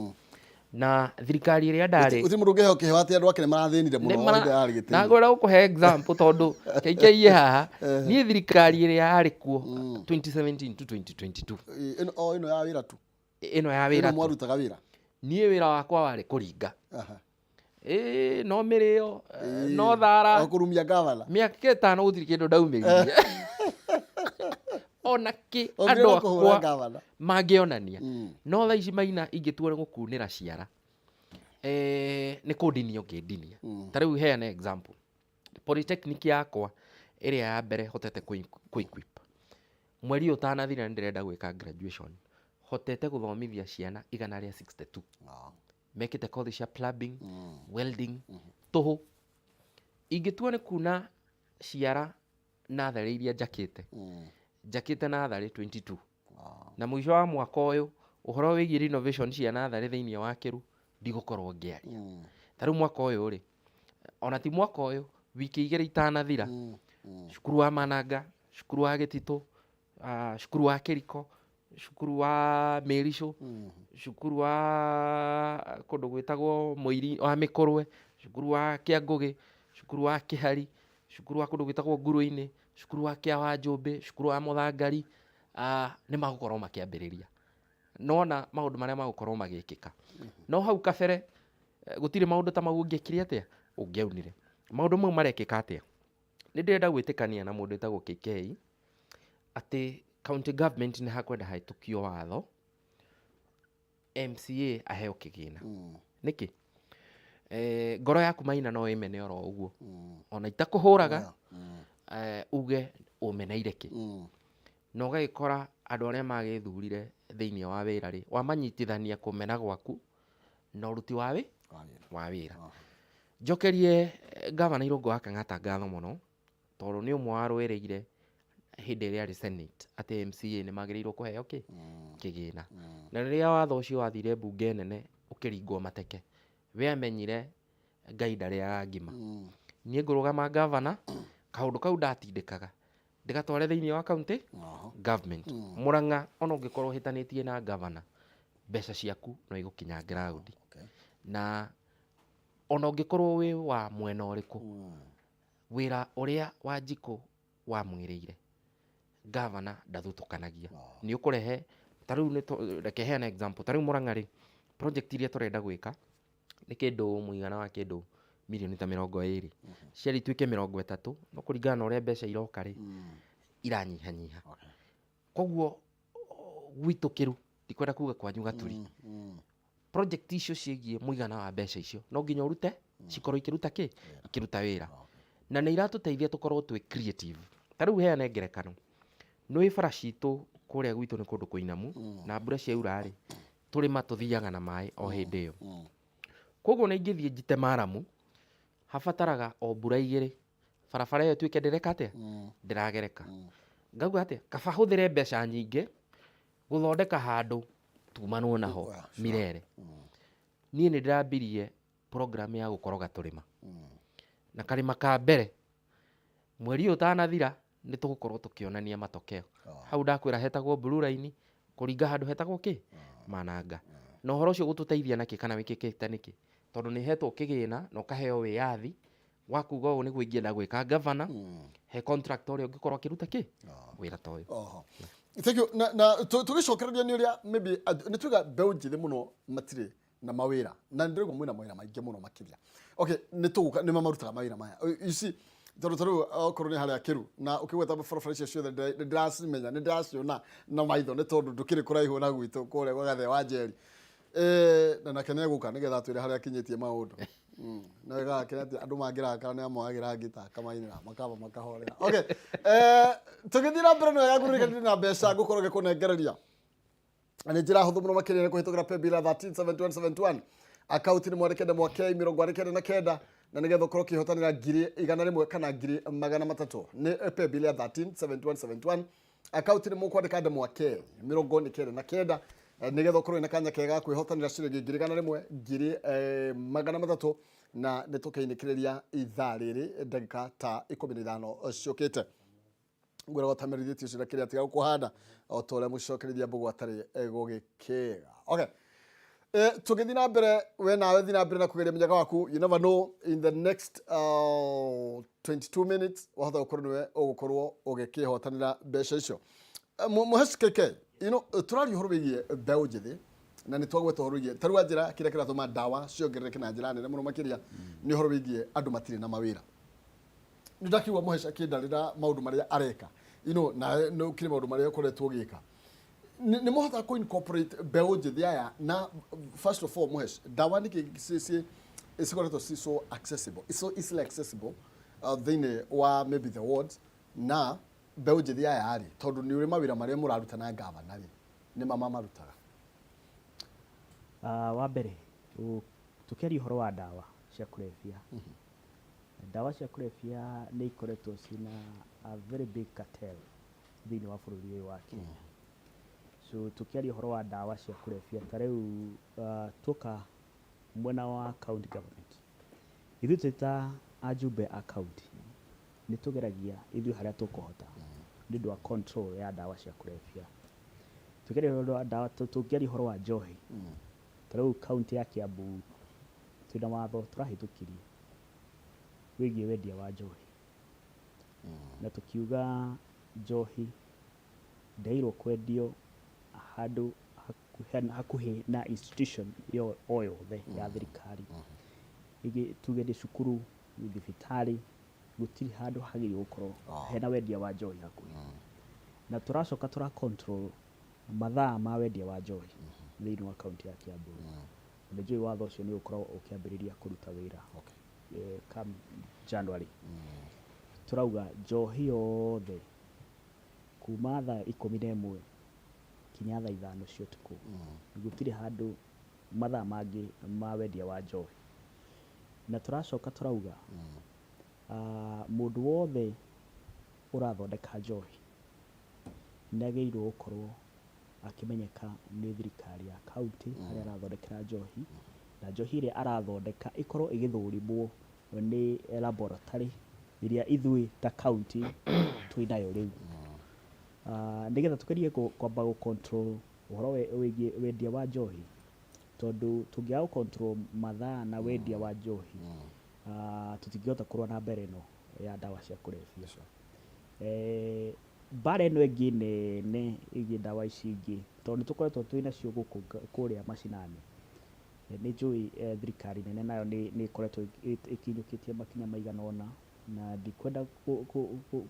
Na thirikari ĩrĩa ndarĩ Gũtirĩ mũndũ ũngĩheo kĩheo atĩ andũ ake nĩ marathĩnire mũno hĩndĩ yarĩ gĩtĩ-inĩ. Na ngwenda gũkũhe example tondũ KKA haha, niĩ thirikari ĩrĩa yarĩ kuo 2017 to 2022. Ĩno, o ĩno ya wĩra tu. Ĩno ya wĩra Ĩno tu. mwarutaga wĩra. Niĩ wĩra wakwa warĩ kũringa. Ĩĩ, no mĩrĩo, no thara. O kũrumia gavana. Mĩaka ĩtano gũtirĩ kĩndũ ndaumĩririe. Ona kĩ Ũngĩenda andũ kũhũra akwa gavana. mangĩonania. No thaa ici Maina ingĩtua nĩ gũkunĩra ciara, nĩ kũndinia ũngĩndinia. Ta rĩu heane example. Polytechnic yakwa ĩrĩa ya mbere hotete kũ equip. Mweri ũyũ ũtanathira nĩ ndĩrenda gwĩka graduation. Hotete gũthomithia ciana igana rĩa 62. Mekĩte kothi cia plumbing, welding, tũhũ. Ingĩtua nĩ kuna Ciara natharĩ iria njakĩte, njakĩte natharĩ 22, na mũico wa mwaka ũyũ ũhoro wĩgiĩ renovation cia natharĩ thĩinĩ wa Kĩru ndigũkorwo ngĩaria. Ta rĩu mwaka ũyũ rĩ, ona ti mwaka ũyũ, wiki 2 itanathira, cukuru wa Mananga, cukuru wa Gĩtitũ, cukuru wa Kĩriko, cukuru wa Mĩricũ, cukuru wa kũndũ gwĩtagwo Mũiri wa Mĩkũrwe, cukuru wa Kĩangũgĩ, cukuru wa Kĩhari, cukuru wa kũndũ gwĩtagwo Ngurũ-inĩ, cukuru wa Kĩawanjũmbĩ, cukuru wa Mũthangari, nĩ magũkorwo makĩambĩrĩria. Nĩwona maũndũ marĩa magũkorwo magĩkĩka. No hau kabere gũtirĩ maũndũ ta mau ũngĩekire atĩa? Ũngĩaunire. Maũndũ mau marekĩka atĩa? Nĩ ndĩrenda gwĩtĩkania na mũndũ wĩtagwo KK atĩ county government nĩ hakwenda haĩtũkio watho MCA aheo kĩgĩna. Nĩkĩ? Ngoro yaku Maina no ĩmene oro ũguo, ona itakũhũraga, uge ũmeneire kĩ, na ũgagĩkora andũ arĩa magĩthurire thĩinĩ wa wĩra rĩ, wamanyitithania kũmena gwaku na ũruti wa wĩra. Njokerie ngavana Irũngũ wa Kang'ata ngatho mũno, tondũ nĩ ũmwe warũĩrĩire hĩndĩ ĩrĩa arĩ Senate atĩ MCA nĩ magĩrĩirwo kũheo kĩ? Kĩgĩna. Na rĩrĩa watho ũcio wathire mbunge nene ũkĩringwo mateke, we amenyire Ngai ndarĩaga ngima. Niĩ ngũrũgama ngavana, kaũndũ kau ndatindĩkaga ndĩgatware thĩinĩ wa county government. Mũrang'a ona ũngĩkorwo ũhĩtanĩtie na ngavana, mbeca ciaku no igũkinya ground. Na ona ũngĩkorwo wĩ wa mwena ũrĩkũ, wĩra ũrĩa Wanjikũ wamwĩrĩire, ngavana ndathutũkanagia. Nĩ ũkũrehe, ta rĩu reke heane example, ta rĩu Mũrang'a rĩ, project iria tũrenda gwĩka nĩ kĩndũ mũigana wa kĩndũ mirioni ta 20, ciarĩ ituĩke 30, no kũringana na ũrĩa mbeca iroka rĩ, iranyihanyiha. Koguo gwitũ Kĩru, ndikwenda kuga kwanyu Gaturi, project icio ciĩgiĩ mũigana wa mbeca icio no nginya ũrute, cikorwo ikĩruta kĩ? Ikĩruta wĩra. Na nĩ iratũteithia tũkorwo twĩ creative. Ta rĩu heane ngerekano, nĩ bara citũ kũrĩa gwitũ nĩ kũndũ kũinamu, na mbura ciaura rĩ, tũrĩma tũthiaga na maĩ o hĩndĩ ĩyo. Koguo ona ingĩthiĩ njite maramu, habataraga o mbura 2, barabara ĩyo ĩtuĩke ndĩreka atĩa? Ndĩragereka. Ngauga atĩa? Kaba hũthĩre mbeca nyingĩ gũthondeka handũ tumanwo naho Mirere. Niĩ nĩ ndĩrambirie program ya gũkoroga tũrĩma. Na karĩma ka mbere, mweri ũyũ ũtanathira, nĩ tũgũkorwo tũkĩonania matokeo. Hau ndakwĩra hetagwo Blue Line, kũringa handũ hetagwo kĩ? Mananga. Na ũhoro ũcio ũgũtũteithia nakĩ kana wĩkĩkĩte nĩkĩ? Tondũ nĩ hetwo kĩgĩna na ũkaheo wĩyathi wa kuga ũũ nĩguo ingĩenda gwĩka gavana, he contractor ũrĩa ũngĩkorwo akĩruta kĩ? Wĩra ta ũyũ. Oho. Thank you. Na tũgĩcokereria nĩ ũrĩa maybe nĩ tuiga mbeũ njĩthĩ mũno matirĩ na mawĩra, na nĩ ndĩraigua mwĩna mawĩra maingĩ mũno makĩria. Okay, nĩ tũgũka nĩ mamarutaga mawĩra maya. You see, tondũ ta rĩu okorwo nĩ harĩa Kĩru na ũkĩgweta barabara icio ciothe nĩ ndĩracimenya, nĩ ndĩraciona na maitho nĩ tondũ ndũkĩrĩ kũraihu na gwitũ kũrĩa gwa Gathee wa Njeri. Na nake nĩ egũka nĩgetha atwĩre harĩa akinyĩtie maũndũ. No wega gakĩra atĩ andũ mangĩrakara nĩ amoyagĩra ngita akamainĩra makamba makahorera. Okay. Tũgĩthiĩ na mbere nĩ wega ngũririkanie na mbeca ngũkorwo ngĩkũnengereria. Na nĩ njĩra hũthũ mũno makĩria nĩ kũhĩtũkĩra paybill ya 137171, akaunti nĩ mwandĩke ndemwa K 49, na nĩgetha ũkorwo ũkĩhotanĩra 100,000 kana 300,000. Nĩ paybill ya 137171, akaunti nĩ mũkwandĩka ndemwa K 99, nĩgetha ũkorwo wĩna kanya kega ga kwĩhotanĩra ciringi 100,000, 300,000, na nĩ tũkĩinĩkĩrĩria ithaa rĩrĩ ndagĩka ta 15 ciũkĩte. Ngwĩra gũtamerithĩtie ũcio na kĩrĩa tiga gũkũhanda o ta ũrĩa mũcokerithia mbũgũ atarĩ gũgĩkĩga. Okay. Tũgĩthiĩ na mbere, we nawe thiĩ na mbere na kũgeria mũnyaka waku. You never know, in the next 22 minutes wahota gũkorwo nĩwe ũgũkorwo ũgĩkĩhotanĩra mbeca icio. Mũheci KK, you know, tũraria ũhoro wĩgiĩ mbeũ njĩthĩ na nĩ twagweta ũhoro wĩgiĩ ta rĩu wanjĩra kĩrĩa kĩratũma ndawa ciongerereke na njĩra nene mũno makĩria nĩ ũhoro wĩgiĩ andũ matirĩ na mawĩra. Nĩ ndakĩigua Mũheci akĩndarĩra maũndũ marĩa areka, you know, na nĩ ũkĩrĩ maũndũ marĩa ũkoretwo ũgĩka. Nĩ mũhotaga kũ incorporate mbeũ njĩthĩ aya? Na first of all, Mũheci, ndawa nĩkĩ cikoretwo ci so accessible, so easily accessible thĩinĩ wa maybe the wards, na mbeũ njĩthĩ aya rĩ, tondũ nĩ ũrĩ mawĩra marĩa mũraruta na ngavana rĩ, nĩ ma mamarutaga? Wa mbere, tũkĩaria ũhoro wa ndawa cia kũrebia, Ndawa cia kũrebia nĩ ikoretwo ciĩna a very big cartel thĩinĩ wa bũrũri ũyũ wa Kenya. So tũkĩaria ũhoro wa ndawa cia kũrebia ta rĩu tuoka mwena wa county government, ithuĩ twĩ ta ajumbe a county nĩ tũgeragia ithuĩ harĩa tũkũhota nĩ ũndũ wa control ya ndawa cia kũrebia. Tũkĩaria ũhoro wa ndawa, tũngĩaria ũhoro wa njohi, ta rĩu county ya Kiambu twĩna watho tũrahĩtũkirie wĩgiĩ wendia wa njohi, na tũkiuga njohi ndĩagĩrĩirwo kwendio handũ hakuhĩ na institution o yothe ya thirikari, ĩngĩ tuge nĩ cukuru, nĩ thibitarĩ, gũtirĩ handũ hagĩrĩirwo gũkorwo hena wendia wa njohi hakuhĩ. Na tũracoka tũra control mathaa ma wendia wa njohi thĩinĩ wa kaunti ya Kiambu. Na nĩ njũĩ watho ũcio nĩ ũgũkorwo ũkĩambĩrĩria kũruta wĩra come January. Tũrauga njohi yothe kuma thaa 11 kinya thaa 5 cia ũtukũ, gũtirĩ handũ mathaa mangĩ ma wendia wa njohi. Na tũracoka tũrauga mũndũ wothe ũrathondeka njohi nĩ agĩrĩirwo gũkorwo akĩmenyeka nĩ thirikari ya county harĩa arathondekera njohi, na njohi ĩrĩa arathondeka ĩkorwo ĩgĩthũrimwo nĩ laboratory ĩrĩa ithuĩ ta county twĩnayo rĩu, nĩgetha tũgerie kwamba gũ control ũhoro wĩgiĩ wendia wa njohi, tondũ tũngĩaga gũ control mathaa na wendia wa njohi, tũtingĩhota kũrũa na mbere ĩno ya ndawa cia kũrebia. Mbara ĩno ĩngĩ nene ĩgiĩ ndawa ici ingĩ, tondũ nĩ tũkoretwo twĩ nacio gũkũ kũrĩa macinani, nĩ njũĩ thirikari nene nayo nĩ ĩkoretwo ĩkinyũkĩtie makinya maigana ũna, na ndikwenda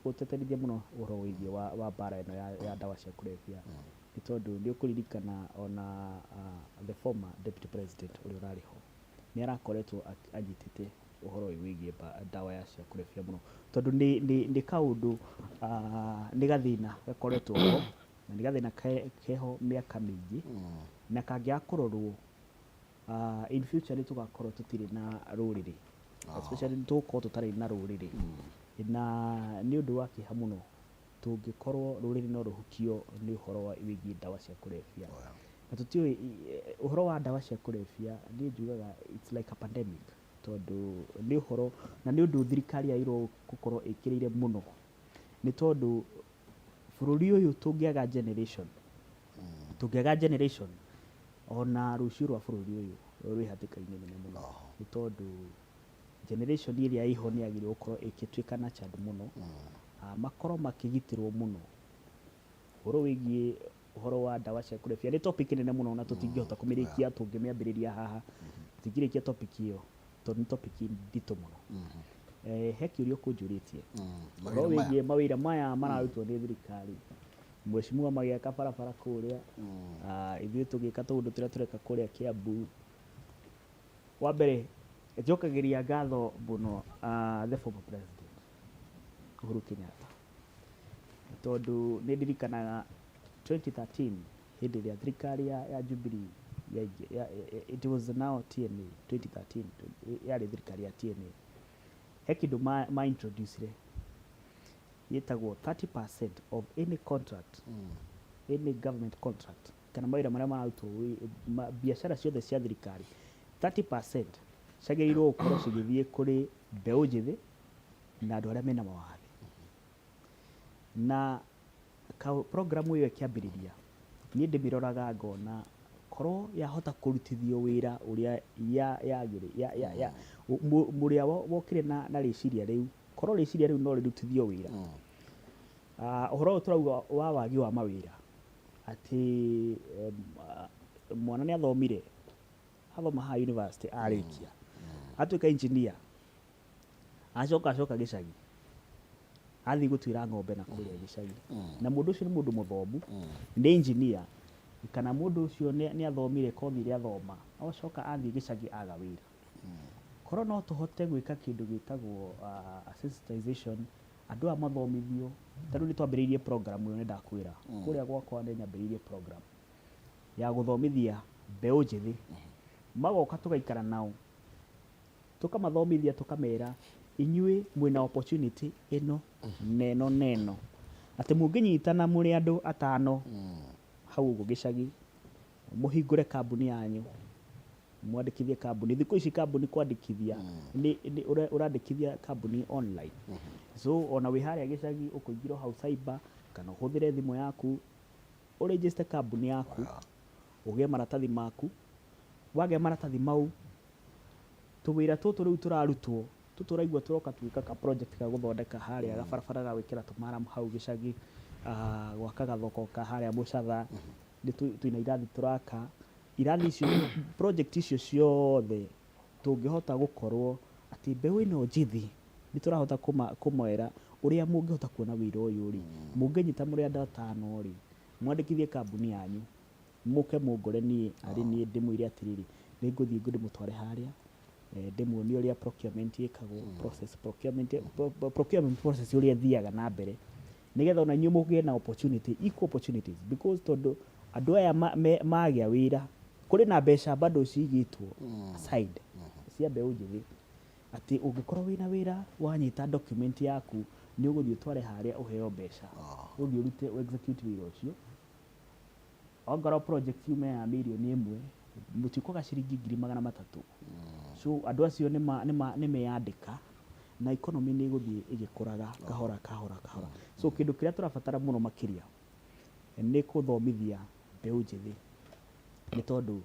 gũteterithia mũno ũhoro wĩgiĩ wa mbara ĩno ya ndawa cia kũrebia, nĩ tondũ nĩ ũkũririkana ona the former deputy president ũrĩa ũrarĩ ho nĩ arakoretwo anyitĩte ũhoro ũyũ wĩgiĩ ndawa ya cia kũrebia mũno, tondũ nĩ kaũndũ, nĩ gathĩna gakoretwo ho, na nĩ gathĩna keho mĩaka mĩingĩ, na kangĩaga kũrorwo, in future nĩ tũgakorwo tũtirĩ na rũrĩrĩ, especially nĩ tũgũkorwo tũtarĩ na rũrĩrĩ, na nĩ ũndũ wa kĩeha mũno tũngĩkorwo rũrĩrĩ no rũhukio nĩ ũhoro wa wĩgiĩ ndawa cia kũrebia. Na tũtiũĩ ũhoro wa ndawa cia kũrebia, niĩ njugaga it's like a pandemic, tondũ nĩ ũhoro na nĩ ũndũ thirikari yagĩrĩirwo gũkorwo ĩkĩrĩire mũno, nĩ tondũ bũrũri ũyũ tũngĩaga generation ona rũciũ rwa bũrũri ũyũ rwĩ hatĩka-inĩ nene mũno, nĩ tondũ generation ĩrĩa ĩho nĩ yagĩrĩirwo gũkorwo ĩgĩtuĩka nurtured mũno, makorwo makĩgitĩrwo mũno. Ũhoro wĩgiĩ ũhoro wa ndawa cia kũrebia nĩ topic nene mũno na tũtingĩhota kũmĩrĩkia. Tũngĩmĩambĩrĩria haha tũtingĩrĩkia topic ĩyo, tondũ nĩ topic nditũ mũno. He kĩũria ũkũnjũrĩtie ũhoro wĩgiĩ mawĩra maya mararutwo nĩ thirikari, mheshimiwa magĩaka barabara kũrĩa, ithuĩ tũgĩka tũũndũ tũrĩa tũreka kũrĩa Kiambu. Wa mbere njokagĩria ngatho mũno the former president Uhuru Kenyatta, tondũ nĩ ndirikanaga 2013 hĩndĩ ĩrĩa thirikari ya Jubilee it was now TNA. 2013 yarĩ thirikari ya TNA. He kĩndũ ma introducire gĩtagwo 30% of any contract, any government contract, kana mawĩra marĩa mararutwo, biacara ciothe cia thirikari, 30% ciagĩrĩirwo gũkorwo cigĩthiĩ kũrĩ mbeũ njĩthĩ na andũ arĩa mena mawathe. Na program ĩyo ĩkĩambĩrĩria, niĩ ndĩmĩroraga ngona korwo yahota kũrutithio wĩra ũrĩa ya yagĩrĩ ya ya ya mũrĩa wokire na rĩciria rĩu, korwo rĩciria rĩu no rĩrutithio wĩra, ũhoro ũyũ tũrauga wa wagi wa mawĩra, atĩ mwana nĩ athomire, athoma haha university, arĩkia atuĩka engineer, acoka gĩcagi, athiĩ gũtuĩra ng'ombe na kũrĩa gĩcagi, na mũndũ ũcio nĩ mũndũ mũthomu, nĩ engineer, kana mũndũ ũcio nĩ athomire kothi ĩrĩa athoma, acoka athiĩ gĩcagi aga wĩra. Korwo no tũhote gwĩka kĩndũ gĩtagwo sensitization, andũ aya mathomithio. Ta rĩu nĩ twambĩrĩirie program ĩyo, nĩ ndakwĩra kũrĩa gwakwa nĩ nyambĩrĩirie program ya gũthomithia mbeũ njĩthĩ, magoka tũgaikara nao, tũkamathomithia, tũkamera Inyuĩ mwĩna opportunity ĩno na ĩno na ĩno, atĩ mũngĩnyitana mũrĩ andũ atano hau ũguo gĩcagi, mũhingũre kambuni yanyu, mwandĩkithie kambuni. Thikũ ici kambuni kwandĩkithia nĩ ũrandĩkithia kambuni online. So ona wĩ harĩa gĩcagi ũkũingĩra o hau cyber kana ũhũthĩre thimũ yaku ũ register kambuni yaku, ũgĩe maratathi maku. Wagĩa maratathi mau, tũwĩra tũtũ rĩu tũrarutwo, tũtũ ũraigua tũroka tũgĩka ka project ga gũthondeka harĩa gabarabara ga gwĩkĩra tũmaramu hau gĩcagi, gwaka gathoko ka harĩa Mũcatha, nĩ twĩna irathi tũraka. Irathi icio, project icio ciothe tũngĩhota gũkorwo atĩ mbeũ ĩno njĩthĩ nĩ tũrahota kũmera ũrĩa mũngĩhota kuona wĩra ũyũ rĩ, mũngĩnyita mũrĩ andũ atano rĩ, mwandĩkithie kambuni yanyu, mũke mũngore niĩ arĩ niĩ ndĩmwĩre atĩrĩrĩ, nĩ ngũthiĩ ndĩmũtware harĩa, ndĩmuonie ũrĩa procurement ĩkagwo, process procurement, procurement process ũrĩa ĩthiaga na mbere, nĩgetha ona inyuĩ mũgĩe na opportunity, equal opportunities, because tondũ andũ aya magĩa wĩra, kũrĩ na mbeca bado cigĩtwo aside cia mbeũ njĩthĩ, atĩ ũngĩkorwo wĩna wĩra wanyita document yaku, nĩ ũgũthiĩ ũtware harĩa ũheo mbeca, ũthiĩ ũrute execute wĩra ũcio. Ongorwo project yume ya mirioni 1, mũtikwaga ciringi 300,000. So andũ acio nĩ meyandĩka na economy nĩ ĩgũthiĩ ĩgĩkũraga kahora kahora kahora. So kĩndũ kĩrĩa tũrabatara mũno makĩria nĩ kũthomithia mbeũ njĩthĩ, nĩ tondũ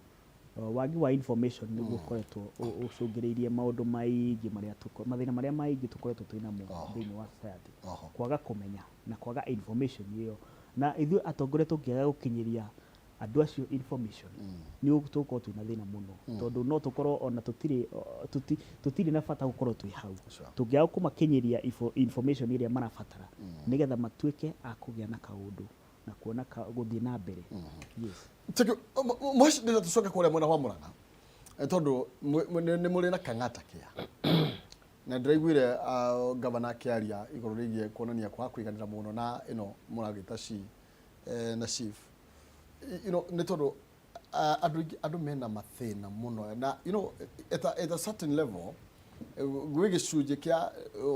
wagi wa information nĩguo ũkoretwo ũcũngĩrĩirie maũndũ maingĩ marĩa mathĩna marĩa maingĩ tũkoretwo twĩ namo thĩinĩ wa society. Kwaga kũmenya na kwaga information ĩyo, na ithuĩ atongoria tũngĩaga gũkinyĩria andũ acio information, nĩ tũgũkorwo twĩna thĩna mũno, tondũ no tũkorwo ona tũtirĩ na bata gũkorwo twĩ hau tũngĩaga kũmakinyĩria information ĩrĩa marabatara nĩgetha matuĩke a kũgĩa na kaũndũ na kuona gũthiĩ na mbere. Yes. Thank you. Moshi, ndĩrenda tũcoke kũrĩa mwena wa Murang'a, tondũ nĩ mũrĩ na Kang'ata Care, na ndĩraiguire gavana akĩaria igũrũ rĩgiĩ kuonania kwaga kũiganĩra mũno na ĩno mũragĩta SHI na SHIF. Nĩ tondũ andũ aingĩ, andũ mena mathĩna mũno na at a certain level, gwĩ gĩcunjĩ kĩa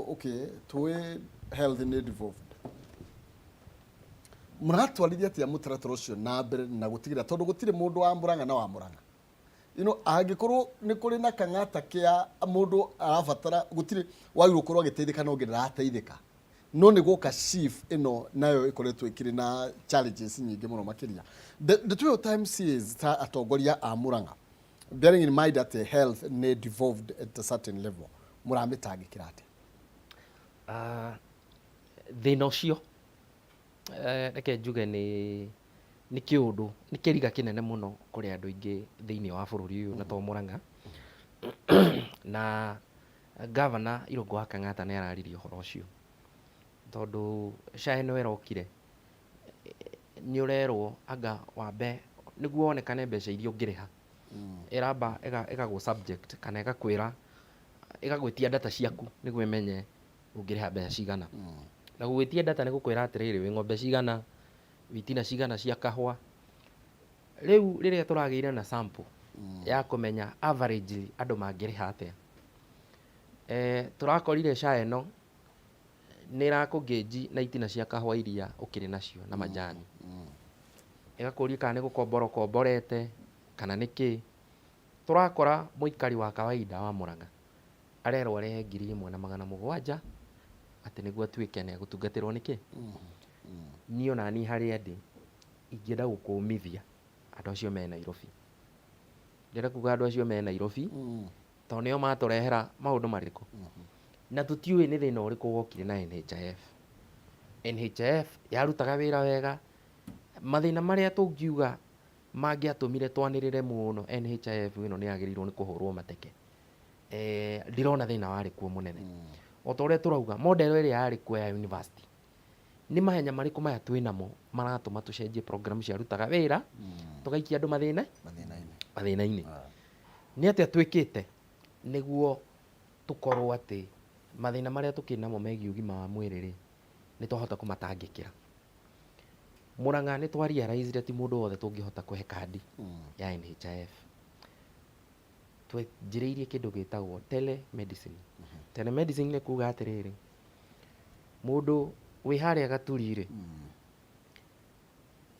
okay, tũĩ health nĩ devolved. Mũratwarithia atĩa mũtaratara ũcio na mbere na gũtigĩrĩra, tondũ gũtirĩ mũndũ wa Murang'a na wa Murang'a, angĩkorwo nĩ kũrĩ na Kang'ata kĩa mũndũ arabatara, gũtirĩ wagĩrĩirwo gũkorwo agĩteithĩka no ũngĩ ndarateithĩka, no nĩ gũka SHIF ĩno nayo ĩkoretwo ĩkĩrĩ na challenges nyingĩ mũno makĩria. The two times ta atongoria a Murang'a, bearing in mind that health nĩ devolved at a certain level, mũramĩtangĩkĩra atĩa? Thĩna ũcio, reke njuge nĩ kĩũndũ, nĩ kĩriga kĩnene mũno kũrĩ andũ aingĩ thĩinĩ wa bũrũri ũyũ na to Murang'a. Na gavana Irũngũ wa Kang'ata nĩ araririe ũhoro ũcio, tondũ SHA ĩno ĩrokire, nĩ ũrerwo anga wambe nĩguo wonekane mbeca iria ũngĩrĩha, ĩramba ĩgagũ subject kana ĩgakwĩra, ĩgagwĩtia data ciaku nĩguo ĩmenye ũngĩrĩha mbeca cigana. Na gũgwĩtia data nĩ gũkwĩra atĩrĩrĩ, wĩ ng'ombe cigana, wĩ itina cigana cia kahũa. Rĩu rĩrĩa tũragĩire na sample ya kũmenya average andũ mangĩrĩha atĩa, tũrakorire SHA ĩno nĩ ĩrakũngĩnji na itina cia kahũa iria ũkĩrĩ nacio na majani, ĩgakũria kana nĩ gũkombora ũkomborete kana nĩ kĩ. Tũrakora mũikari wa kawaida wa Murang'a arerwo arehe 1700 atĩ nĩguo atuĩke nĩ egũtungatĩrwo nĩ kĩ. Niĩ ona niĩ harĩa ndĩ ingĩenda gũkũmithia andũ acio me Nairobi, ndĩrenda kuga andũ acio me Nairobi, tondũ nĩo matũrehera maũndũ marĩkũ na tũtiũĩ nĩ thĩna ũrĩkũ wokire na NHIF. NHIF yarutaga wĩra wega. Mathĩna marĩa tũngiuga mangĩatũmire twanĩrĩre mũno NHIF ĩno nĩ yagĩrĩirwo nĩ kũhũrwo mateke, ndirona thĩna warĩ kuo mũnene. O ta ũrĩa tũrauga, model ĩrĩa yarĩ kuo ya university, nĩ mahenya marĩkũ maya twĩ namo maratũma tũcenjie program ciarutaga wĩra, tũgaikia andũ mathĩna mathĩna-inĩ? Mathĩna-inĩ. Nĩ atĩa twĩkĩte nĩguo tũkorwo atĩ mathĩna marĩa tũkĩrĩ namo megiĩ ũgima wa mwĩrĩ rĩ, nĩ twahota kũmatangĩkĩra? Murang'a nĩ twa realize ti mũndũ wothe tũngĩhota kũhe kandi ya NHIF. Twanjĩrĩirie kĩndũ gĩtagwo telemedicine. Telemedicine nĩ kuga atĩrĩrĩ, mũndũ wĩ harĩa Gaturi rĩ,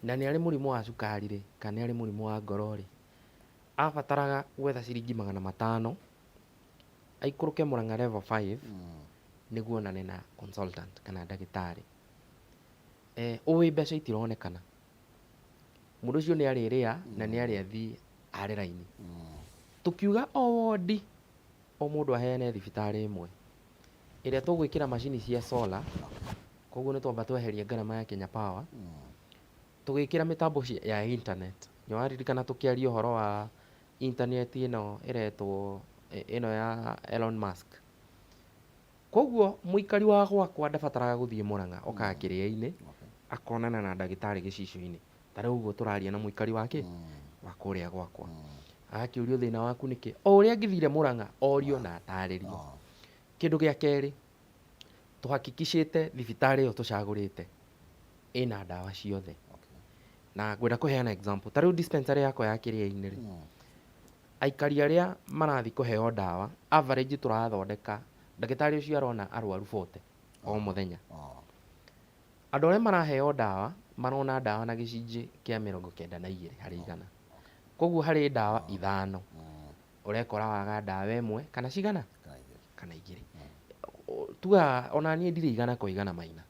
na nĩ arĩ mũrimũ wa cukari rĩ, kana nĩ arĩ mũrimũ wa ngoro rĩ, abataraga gwetha ciringi 500 aikũrũke Murang'a level 5 nĩguo onane na consultant kana ndagĩtarĩ. Ũĩ mbeca itironekana. Mũndũ ũcio nĩ arĩrĩa na nĩ arĩathiĩ are raini. Tũkiuga o wondi o mũndũ aheane thibitarĩ ĩmwe ĩrĩa tũgwĩkĩra macini cia solar, koguo nĩ twamba tweheria ngarama ya Kenya Power, tũgĩkĩra mĩtambo ya internet. Nĩ waririkana tũkĩaria ũhoro wa internet ĩno ĩretwo ĩno ya Elon Musk. Koguo mũikari wa gwakwa ndabataraga gũthiĩ Murang'a, okaga kĩrĩa-inĩ, akonana na ndagĩtarĩ gĩcicio-inĩ. Ta rĩu ũguo tũraria na mũikari wa kĩ? Wa kũrĩa gwakwa. Agakĩũrio thĩna waku nĩ kĩ? O ũrĩa angĩthire Murang'a, orio na atarĩrio. Kĩndũ gĩa kerĩ, tũhakikicĩte thibitarĩ ĩyo tũcagũrĩte ĩna ndawa ciothe. Na ngwenda kũheana example, ta rĩu dispensary yakwa ya kĩrĩa-inĩ rĩ, Aikari arĩa marathiĩ kũheo ndawa, average tũrathondeka, ndagĩtarĩ ũcio arona arwaru 40 o mũthenya. Andũ arĩa maraheo ndawa, marona ndawa na gĩcunjĩ kĩa 92 harĩ igana. Koguo harĩ ndawa ithano, ũrekora waga ndawa ĩmwe kana cigana? Kana igĩrĩ. Tuga ona niĩ ndirĩ igana kwa igana Maina.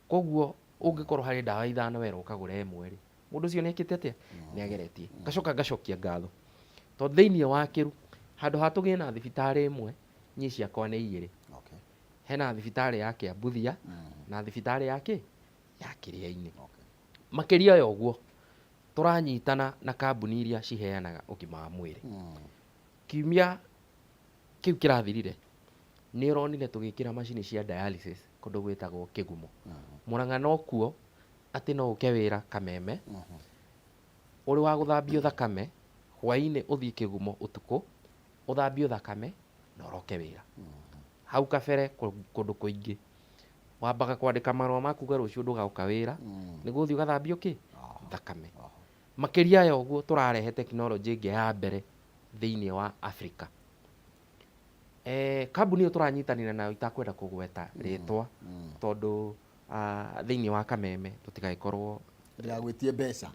Koguo ũngĩkorwo harĩ ndawa ithano werwo ũkagũre ĩmwe rĩ, Mũndũ ũcio nĩekĩte atĩa? Nĩageretie. Ngacoka ngacokia ngatho tondũ thĩinĩ wa Kĩru handũ ha tũgĩe na thibitarĩ ĩmwe, niĩ ciakwa nĩ igĩrĩ. Hena thibitarĩ ya Kĩambuthia na thibitarĩ ya kĩ? Ya Kĩrĩa-inĩ. Makĩria ya ũguo, tũranyitana na kambuni iria ciheanaga ũgima wa mwĩrĩ. Kiumia kĩu kĩrathirire, nĩ ũronire tũgĩkĩra macini cia dialysis kũndũ gwĩtagwo Kĩgumo. Mũrang'a nokuo atĩ no ũke wĩra Kameme, ũrĩ wa gũthambio thakame, hwaĩ-inĩ ũthiĩ Kĩgumo ũtukũ, ũthambio thakame na ũroke wĩra. Hau kabere kũndũ kũingĩ wambaga kwandĩka marũa ma kuga rũciũ ndũgoka wĩra, nĩguo ũthiĩ ũgathambio kĩ? Thakame. Makĩria ya ũguo tũrarehe tekinoronjĩ ĩngĩ ya mbere thĩinĩ wa Africa. Kambuni ĩyo tũranyitanĩra nayo itakwenda kũgweta rĩtwa tondũ thĩinĩ wa Kameme tũtigagĩkorwo Ndĩgagwĩtie mbeca.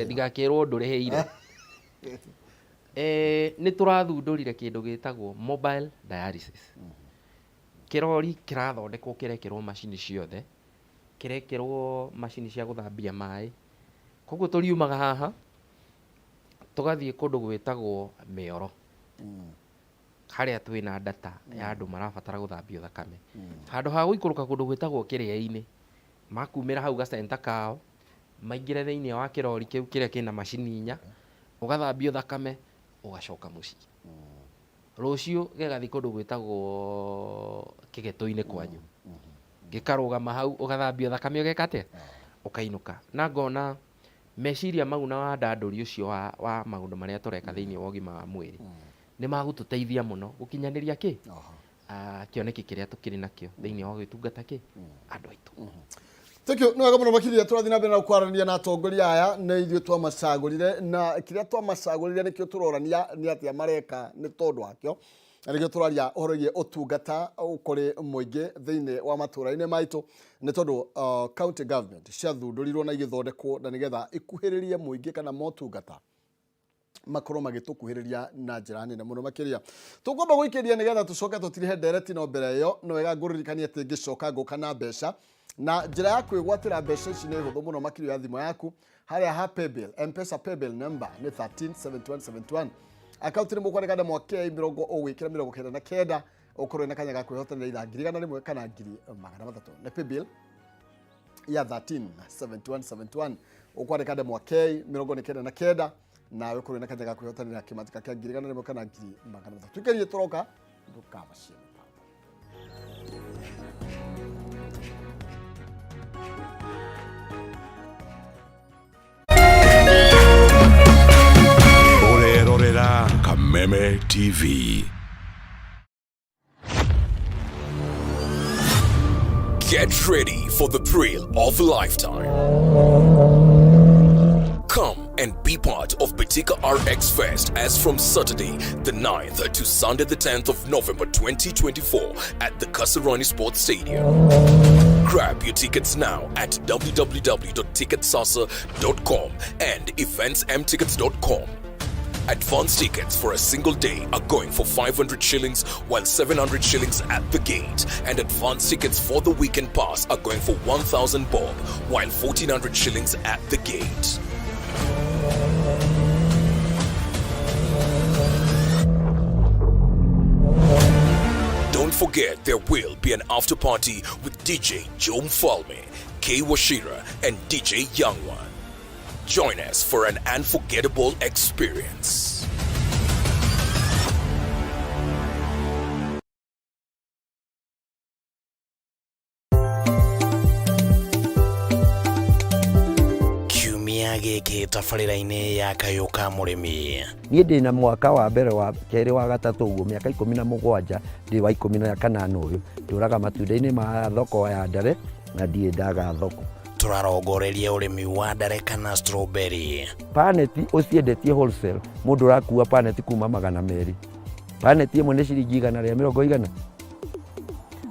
Ndigakĩrwo ndũrĩhĩire. Nĩ tũrathundũrire kĩndũ gĩtagwo mobile dialysis. Kĩrori kĩrathondekwo kĩrekĩrwo macini ciothe, kĩrekĩrwo macini cia gũthambia maĩ. Koguo tũriumaga haha tũgathiĩ kũndũ gwĩtagwo Mĩoro. Harĩa twĩna data ya andũ marabatara gũthambio thakame. Handũ ha gũikũrũka kũndũ gwĩtagwo kĩrĩa-inĩ, makumĩra hau gacenta kao, maingĩre thĩinĩ wa kĩrori kĩu kĩrĩa kĩna macini inya, ũgathambio thakame, ũgacoka mũciĩ. Rũciũ gĩgathiĩ kũndũ gwĩtagwo kĩgetũ-inĩ kwanyu, gĩkarũgama hau ũgathambio thakame ũgeka atĩa? Ũkainũka. Na ngona meciria mau na wandandũri ũcio wa maũndũ marĩa tũreka thĩinĩ wa ũgima wa mwĩrĩ, nĩ magũtũteithia mũno gũkinyanĩria kĩ? Kĩoneki kĩrĩa tũkĩrĩ nakĩo thĩinĩ wa gũgĩtungata kĩ? Andũ aitũ. Thank you. Nĩ wega mũno makĩria tũrathiĩ na mbere na kwaranĩria na atongoria aya nĩ ithuĩ twamacagũrire na kĩrĩa twamacagũrire nĩkĩo tũrorania nĩ atĩa mareka nĩ tondũ wakĩo na nĩkĩo tũraria ũhoro wĩgiĩ ũtungata kũrĩ mũingĩ thĩinĩ wa matũũra-inĩ maitũ nĩ tondũ county government ciathundũrirwo na igĩthondekwo na nĩgetha ikuhĩrĩrie mũingĩ kana motungata makorwo magĩtũkuhĩrĩria na njĩra nene mũno makĩria. Tũkwamba gũikĩria nĩgetha tũcoke tũtirihe ndereti, no mbere ĩyo nĩ wega ngũririkanie atĩ ngĩcoka ngũka na mbeca, na njĩra ya kwĩgwatĩra mbeca ici nĩ hũthũ mũno makĩria ya thimũ yaku harĩa ha paybill, M-Pesa paybill number nĩ 137171, akaunti nĩ mũkwandĩka ndemwa K mĩrongo ũgwĩkĩra 99 ũkorwo na kanya ga kwĩhotanĩra itha 100,000 kana 300,000. Nĩ paybill ya 137171, ũkwandĩka ndemwa K 99 nawe ũkorwo na kanya ga kwĩhotanĩra kĩmatika kĩa 100,000 kana 300,000. Tuikerie tũroka ndũkabacie mĩtambo. Ũrerorera Kameme TV. Get ready for the thrill of a lifetime. Come and be part of Betika RX Fest as from Saturday the 9th to Sunday the 10th of November 2024 at the Kasarani Sports Stadium. Grab your tickets now at www.ticketsasa.com and eventsmtickets.com. Advance tickets for a single day are going for 500 shillings, while 700 shillings at the gate. And advance tickets for the weekend pass are going for 1,000 bob, while 1,400 shillings at the gate. Don't forget there will be an after party with DJ Joe Mfalme, K Washira, and DJ Youngone. Join us for an unforgettable experience. Kiumia gĩkĩ tabarĩra-inĩ ya Kayũ ka Mũrĩmi. Niĩ ndĩ na mwaka wa mbere wa kerĩ wa gatatũ ũguo mĩaka 17 ndĩ wa 18 ũyũ ndũraga matunda-inĩ ma thoko ya ndare na ndirĩ ndaga thoko. Tũrarongoreria ũrĩmi wa ndare kana strawberry. Paneti ũciendetie wholesale mũndũ ũrakua paneti kuma 200 paneti ĩmwe nĩ ciringi igana rĩa mĩrongo igana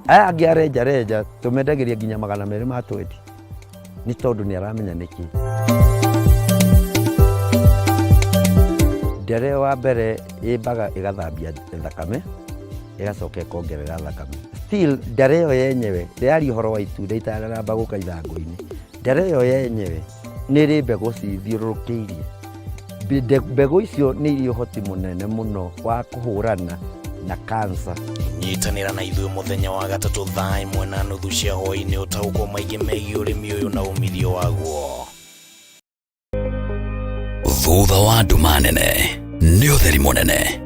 aya angĩ arenja renja tũmendagĩria nginya 220 ma twendi nĩ tondũ nĩ aramenya nĩkĩ. Ndere wa mbere ĩmbaga ĩgathambia thakame ĩgacoka ĩkongerera thakame. Still ndare ĩyo yenyewe ndĩraria ũhoro wa itunda itanaramba gũka ithangũ-inĩ. Ndare ĩyo yenyewe nĩ ĩrĩ mbegũ cithiũrũrũkĩirie. Mbegũ icio nĩ irĩ ũhoti mũnene mũno wa kũhũrana na cancer. Nyitanĩra na ithuĩ mũthenya wa gatatũ thaa 1:30 cia hwaĩ-inĩ ũtaũkwo maingĩ megiĩ ũrĩmi ũyũ na umithio waguo. Thutha wa nduma nene nĩ ũtheri mũnene,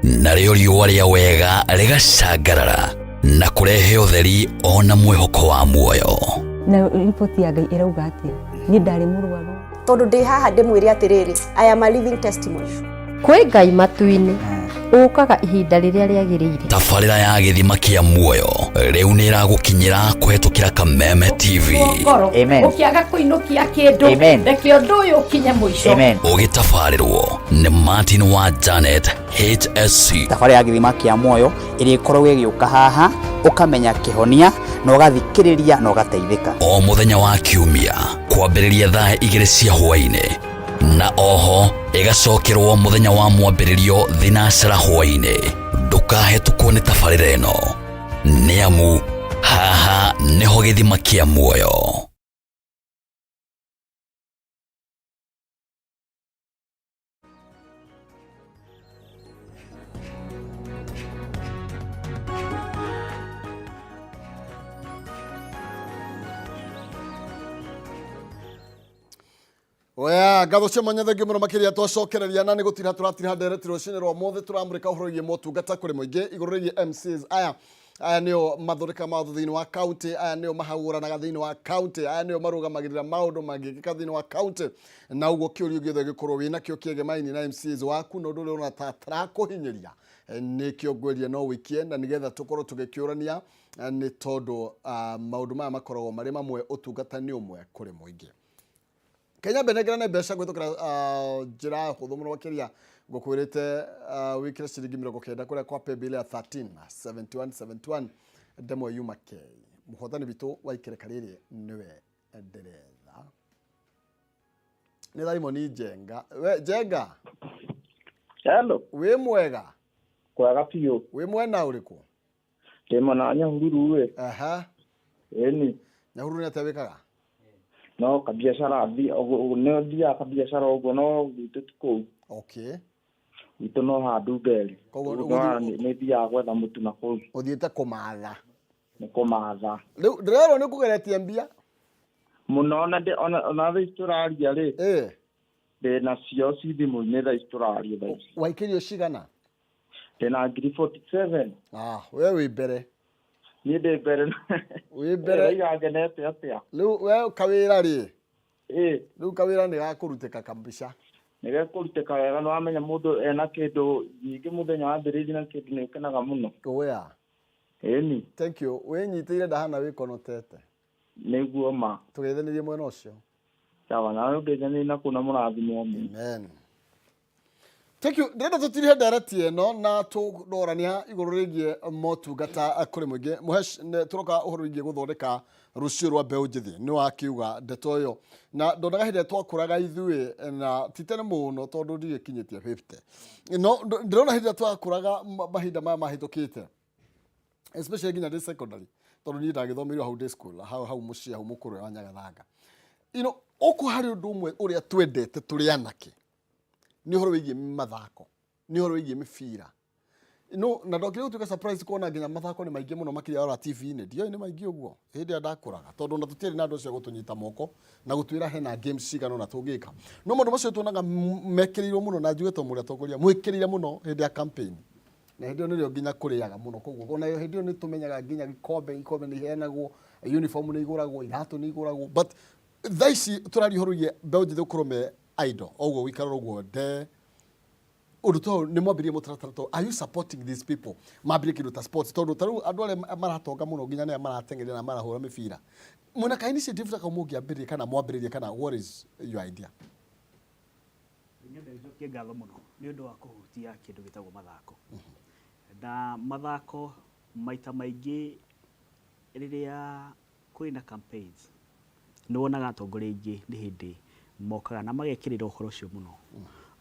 narĩo riũa rĩa wega rĩgacangarara na kũrehe ũtheri ona mwĩhoko wa muoyo. Na riboti ya Ngai ĩrauga atĩa? Niĩ ndarĩ mũrwaru. Tondũ ndĩ haha ndĩmwĩre atĩrĩrĩ, I am a living testimony. Kwĩ Ngai matu-inĩ ũkaga ihinda rĩrĩa rĩagĩrĩire. Tabarĩra ya gĩthima kĩa muoyo rĩu nĩ ĩragũkinyĩra kũhetũkĩra Kameme TV. Amen. Ũkĩaga kũinũkia kĩndũ Amen. reke ũndũ ũyũ ũkinye mũico. Amen. Ũgĩtabarĩrwo nĩ Martin wa Janet HSC. Tabarĩra ya gĩthima kĩa muoyo ĩrĩa ĩkoragwo ĩgĩũka haha ũkamenya kĩhonia na ũgathikĩrĩria na ũgateithĩka. O mũthenya wa kiumia kwambĩrĩria thaa 2 cia hwaĩ-inĩ na oho ĩgacokerwo mũthenya wa mwambĩrĩrio thinacera hwaĩ-inĩ. Ndũkahetũkwo nĩ tabarĩra ĩno nĩ amu haha nĩho gĩthima kĩa muoyo. Oya, ngatho cia mwanya thengiũ mũno makĩria twacokereria na nĩ gũtira tũratira ndereti rũcinĩ rwa ũmũthĩ tũramũrĩka ũhoro wĩgiĩ motungata kũrĩ mũingĩ igũrũ rĩgiĩ MCs aya aya nĩo mathondeka mawatho thĩinĩ wa county, aya nĩo mahagũranaga thĩinĩ wa county, aya nĩo marũgamagĩrĩra maũndũ mangĩkĩka thĩinĩ wa county. Na ũguo kĩũria gĩothe gĩkorwo wĩna kĩo kĩegemaini na MCs waku na ũndũ ũrĩa ũrona ta tarakũhinyĩria nĩkĩo ngwĩria no wĩikie na nĩgetha tũkorwo tũgĩkĩũrania nĩ tondũ maũndũ maya makoragwo marĩ mamwe ũtungata nĩ ũmwe kũrĩ mũingĩ. Kenya mbenengerane mbeca gwĩtũkĩra njĩra hũthũ mũno makĩria ngũkwĩrĩte wĩkĩre ciringi 90 kũrĩa kwa paybill ya 13 71 71 ndemwa yuma K. Mũhotani witũ wa ikereka rĩrĩ nĩwe ndĩretha nĩ Simon Njenga. We Njenga. Hello. Wĩ mwega? Kwega biũ. Wĩ mwena ũrĩkũ? Ndĩ mwena wa Nyahururu ĩ. Aha. Ĩni. Nyahururu nĩ atĩa wĩkaga? No kabiacara nĩ thiaga kabiacara ũguo no gwitũ ti kũu. Okay. Gwitũ no handũ mberi. Koguo Nĩ thiaga gwetha mũtu na kũu. Ũthiĩte kũmatha. Nĩ kũmatha. Rĩu ndĩrerwo nĩ kũgeretie mbia. Mũno ona thaa ici tũraria rĩ. Ndĩ nacio ci thimũ-inĩ thaa ici tũraria thaa ici. Waikĩrio cigana? Ndĩ na ngiri 47. Ah, we wĩ mbere. Niĩ ndĩ mbere. Wĩ mbere. Ndĩraiga ngenete atĩa? Rĩu we kawĩra rĩ. Rĩu kawĩra nĩ gakũrutĩka kabisa. Nĩ gekũrutĩka wega nĩ wamenya mũndũ ena kĩndũ nyingĩ mũthenya wambĩrĩirie na kĩndũ nĩ ũkenaga mũno. Oya. Ĩni. Thank you. Wĩnyitĩire ndahana wĩkonotete. Nĩguo ma. Tũgeithanĩrie mwena ũcio. Sawa, nawe ũngeithanie na kũu na mũrathimwo mũno. Amen. Thank you. Ndĩrenda tũtirihe ndereti ĩno na tũrorania igũrũ rĩgiĩ motungata kũrĩ mũingĩ. Mũhesh, nĩ tũroka ũhoro wĩgiĩ gũthondeka rũciũ rwa mbeũ njĩthĩ. Nĩ wakiuga ndeto ĩyo. Na ndonaga hĩndĩ ĩrĩa twakũraga ithuĩ na ti tene mũno tondũ ndigĩkinyĩtie 50. No ndĩrona hĩndĩ ĩrĩa twakũraga mahinda maya mahĩtũkĩte especially nginya ndĩ secondary tondũ niĩ ndagĩthomeirwo hau ndĩ school hau hau mũciĩ hau mũkũrwe wa Nyagathanga. You know, okorwo harĩ ũndũ ũmwe ũrĩa twendete tũrĩ anake nĩ ũhoro wĩgiĩ mathako nĩ ũhoro wĩgiĩ mĩbira no na ndokire gũtuĩka surprise kuona nginya mathako nĩ maingĩ mũno makĩria ora TV-inĩ ndioĩ nĩ maingĩ ũguo hĩndĩ ĩrĩa ndakũraga tondũ ona tũtiarĩ na andũ acio a gũtũnyita moko na gũtwĩra hena games cigana ũna tũngĩka no maũndũ macio tuonaga mekĩrĩirwo mũno na njuge to mũrĩ atongoria mwĩkĩrĩire mũno hĩndĩ ya campaign na hĩndĩ ĩyo nĩrĩo nginya kũrĩaga mũno koguo ona hĩndĩ ĩyo nĩ tũmenyaga nginya gĩkombe ikombe nĩ iheanagwo uniform nĩ igũragwo iratũ nĩ igũragwo but thaa ici tũraria ũhoro wĩgiĩ mbeũ njĩthĩ gũkorwo me idle o ũguo gũikara oro ũguo nde ũndũ ta ũyũ nĩ mwambĩrĩrie mũtaratara ta ũyũ. Are you supporting these people mambĩrĩrie kĩndũ ta sports tondũ ta rĩu andũ arĩa maratonga mũno nginya nĩ arĩa marateng'eria na marahũra mĩbira mwĩna ka initiative ta kau mũngĩambĩrĩria kana mwambĩrĩrie kana what is your idea? Nyambe njokie ngatho mũno nĩ ũndũ wa kũhutia kĩndũ gĩtagwo mathako. Na mathako maita maingĩ rĩrĩa kwĩna campaigns nĩ wonaga atongoria aingĩ nĩ hĩndĩ mokaga na magekĩrĩra ũhoro ũcio mũno.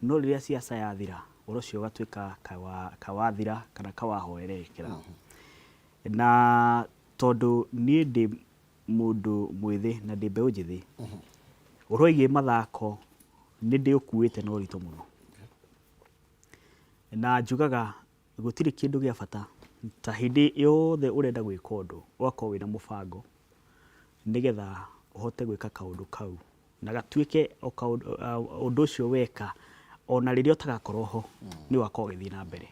No rĩrĩa siasa yathira, ũhoro ũcio ũgatuĩka kawathira kana kawahoerekera. Na tondũ niĩ ndĩ mũndũ mwĩthĩ na ndĩ mbeũ njĩthĩ, ũhoro wĩgiĩ mathako nĩ ndĩũkuĩte na ũritũ mũno. Na njugaga Gũtirĩ kĩndũ gĩa bata ta hĩndĩ yothe ũrenda gwĩka ũndũ ũgakorwo wĩna mũbango nĩgetha ũhote gwĩka kaũndũ kau na gatuĩke o kaũndũ, ũndũ ũcio weka ona rĩrĩa ũtagakorwo ho nĩ ũgakorwo ũgĩthiĩ na mbere.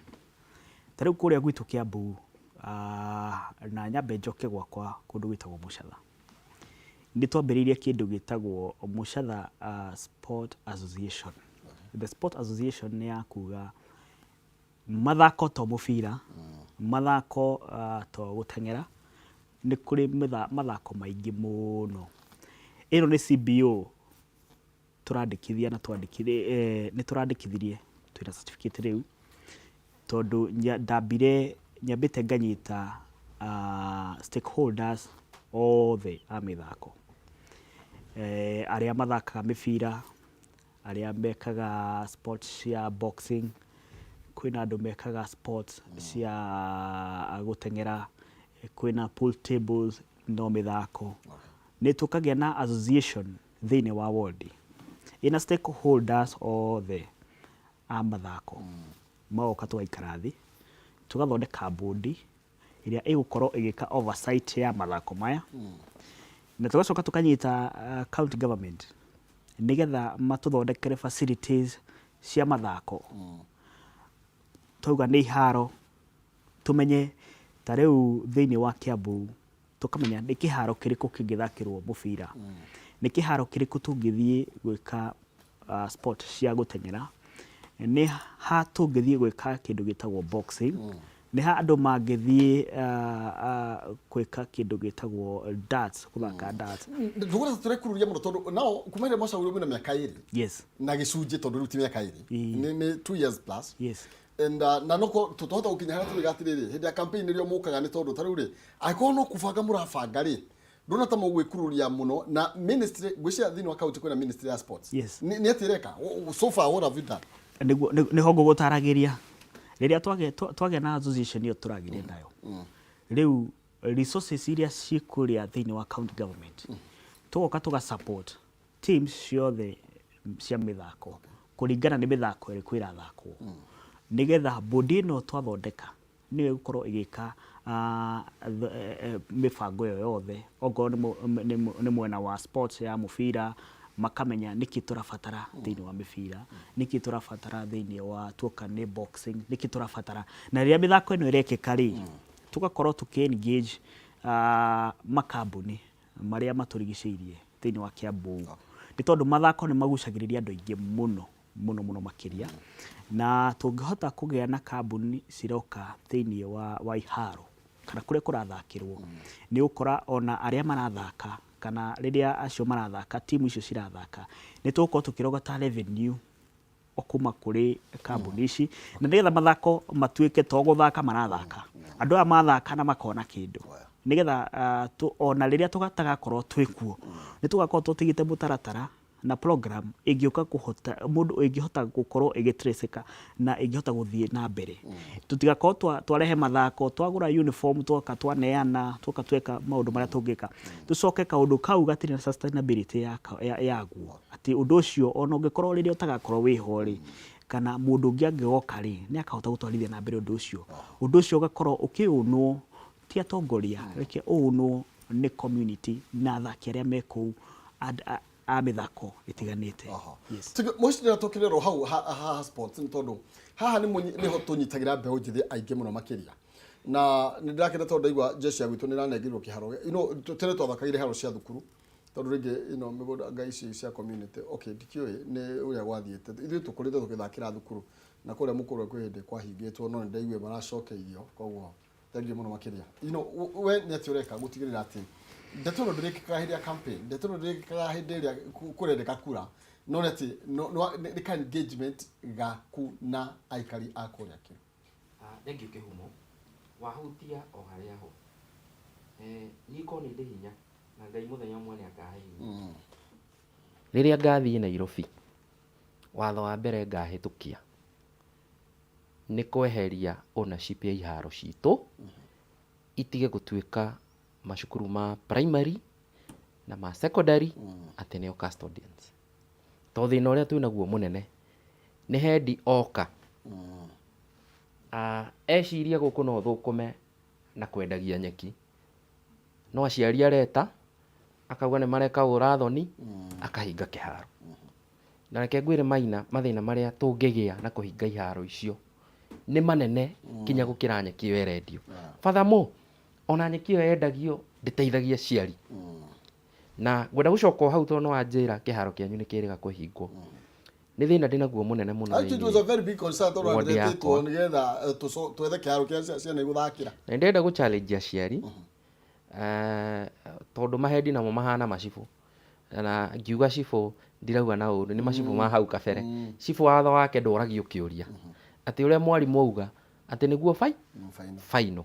Ta rĩu kũrĩa gwitũ Kĩambu na nyambe njoke gwakwa kũndũ gwĩtagwo Mũcatha, nĩ twambĩrĩirie kĩndũ gĩtagwo Mũcatha Sport Association. The Sport Association nĩ ya kuga Mathako to mũbira, mathako to gũteng'era, nĩ kũrĩ mathako maingĩ mũno. Ĩno nĩ CBO tũrandĩkithia na nĩ tũrandĩkithirie twĩna certificate rĩu, tondũ ndambire nyambĩte nganyita stakeholders othe a mĩthako. Arĩa mathakaga mĩbira, arĩa mekaga sports cia boxing, kwĩna andũ mekaga sports cia gũteng'era, kwĩna pool tables no mĩthako. Nĩ tũkagĩa na association thĩinĩ wa ward ĩna stakeholders othe a mathako, magoka tũgaikara thĩ, tũgathondeka board ĩrĩa ĩgũkorwo ĩgĩka oversight ya mathako maya, na tũgacoka tũkanyita county government nĩgetha matũthondekere facilities cia mathako. Twauga nĩ iharo, tũmenye ta rĩu thĩinĩ wa Kiambu tũkamenya nĩ kĩharo kĩrĩkũ kĩngĩthakĩrwo mũbira, nĩ kĩharo kĩrĩkũ tũngĩthiĩ gwĩka sport cia gũteng'era, nĩ ha tũngĩthiĩ gwĩka kĩndũ gĩtagwo boxing, nĩ ha andũ mangĩthiĩ gwĩka kĩndũ gĩtagwo darts, gũthaka darts. Ndũgũra tũrekururia mũno tondũ nao kuma hĩndĩ mwacagũrirwo mwĩna mĩaka ĩrĩ Yes. na gĩcunjĩ tondũ rĩu ti mĩaka ĩrĩ nĩ 2 years plus Yes. And na noko tũtũhota gũkinya harĩa tũrĩga atĩrĩrĩ hĩndĩ ya campaign nĩrĩo mũkaga nĩ tondũ ta rĩu rĩ angĩkorwo no kũbanga mũrabanga rĩ ndona ta mũgwĩkururia mũno na ministry ngwĩciria thĩinĩ wa county kwĩna ministry ya sports. Yes. Nĩ atĩa ĩreka so far what have you done? Nĩguo nĩho ngũgũtaragĩria rĩrĩa twagĩa na association ĩyo tũragĩire nayo rĩu resources iria ciĩ kũrĩa thĩinĩ wa county government tũgoka tũga support teams ciothe cia mĩthako kũringana nĩ mĩthako ĩrĩkũ ĩrathakwo nĩgetha bodi ĩno twathondeka nĩyo ĩgũkorwo ĩgĩka mĩbango ĩyo yothe okorwo nĩ mwena wa sports ya mũbira makamenya nĩkĩ tũrabatara thĩinĩ wa mĩbira nĩkĩ tũrabatara thĩinĩ wa tuoka nĩ boxing nĩkĩ tũrabatara na rĩrĩa mĩthako ĩno ĩrekĩka rĩ tũgakorwo tũkĩ engage makambuni marĩa matũrigicĩirie thĩinĩ wa Kiambu nĩ tondũ mathako nĩ magucagĩrĩria andũ aingĩ mũno mũno mũno makĩria na tũngĩhota kũgĩa na kambuni ciroka thĩinĩ wa iharo kana kũrĩa kũrathakĩrwo nĩ ũgũkora ona arĩa marathaka kana rĩrĩa acio marathaka, timu icio cirathaka, nĩ tũgũkorwo tũkĩrogota revenue o kuma kũrĩ kambuni ici, na nĩgetha mathako matuĩke to gũthaka marathaka, andũ aya mathaka na makona kĩndũ, nĩgetha ona rĩrĩa tũtagakorwo twĩkuo, nĩ tũgakorwo tũtigĩte mũtaratara na program ĩngĩũka kũhota mũndũ ĩngĩhota gũkorwo ĩgĩ-trace-ĩka na ĩngĩhota gũthiĩ na mbere. Tũtigakorwo twarehe mathako, twagũra uniform twoka twaneana, twoka tweka maũndũ marĩa tũngĩka, tũcoke kaũndũ kau gatirĩ na sustainability yaguo. Atĩ ũndũ ũcio ona ũngĩkorwo rĩrĩa ũtagakorwo wĩho rĩ, kana mũndũ ũngĩ angĩgoka rĩ, nĩ akahota gũtwarithia na mbere ũndũ ũcio. Ũndũ ũcio ũgakorwo ũkĩ-own-wo ti atongoria, reke ũ-own-wo nĩ community na athaki arĩa me kũu a mĩthako ĩtiganĩte. Yes. Mũcindĩra tũkĩrerwo hau ha sports nĩ tondũ haha nĩho tũnyitagĩra mbeũ njĩthĩ aingĩ mũno makĩria, na nĩ ndĩrakena tondũ ndaigua jeshi ya gwitũ nĩ ĩranengerirwo kĩharo. Tene twathakagĩra iharo cia thukuru tondũ rĩngĩ mĩgũnda ngai ici cia community, okay, ndikĩũĩ nĩ ũrĩa gwathiĩte, ithuĩ tũkũrĩte tũgĩthakĩra thukuru na kũrĩa mũkũrwe kwĩ hĩndĩ kwahingĩtwo, no nĩ ndaiguire maracokeirio, koguo thengiũ mũno makĩria. We nĩ atĩ ũreka gũtigĩrĩra atĩ ndeto ĩno ndĩrĩkĩkaga hĩndĩ ya campaign, ndeto ĩno ndĩrĩkĩkaga hĩndĩ ĩrĩa kũrendeka kura, no nĩ atĩ nĩ ka engagement gaku na aikari a kũrĩa kĩo. Thengiũ Kĩhumo, wahutia o harĩa ho. Niĩ korwo nĩ ndĩ hinya na Ngai mũthenya ũmwe nĩ akahe hinya. Rĩrĩa ngathiĩ Nairobi, watho wa mbere ngahĩtũkia nĩ kweheria ownership ya iharo citũ itige gũtuĩka macukuru ma primary na ma secondary atĩ nĩo custodians. To thĩna ũrĩa twĩnaguo mũnene nĩ hendi oka eciria gũkũ no thũkũme na kwendagia nyeki, no aciari areta akauga nĩ mareka ũra thoni, akahinga kĩharo. Na reke ngwĩre Maina, mathĩna marĩa tũngĩgĩa na kũhinga iharo icio nĩ manene kinya gũkĩra nyeki ĩyo ĩrendio. Furthermore, ona nyeki ĩyo yendagio ndĩteithagia aciari. Na ngwenda gũcoka o hau tondũ nĩ wanjĩra kĩharo kĩanyu nĩ kĩrĩga kũhingwo. Nĩ thĩna ndĩnaguo mũnene mũno Actually, it was a thĩinĩ very big concern tondũ ward ndĩretĩtwo yakwa. nĩgetha twethe kĩharo kĩa ciana igũthakĩra. Na nĩ ndĩrenda gũ challenge aciari tondũ mahendi namo mahana macibũ. Na ngiuga cibũ ndirauga na ũru, nĩ macibũ ma hau kabere. Cibũ watho wake ndũragio kĩũria. Atĩ ũrĩa mwarimũ auga atĩ nĩguo final.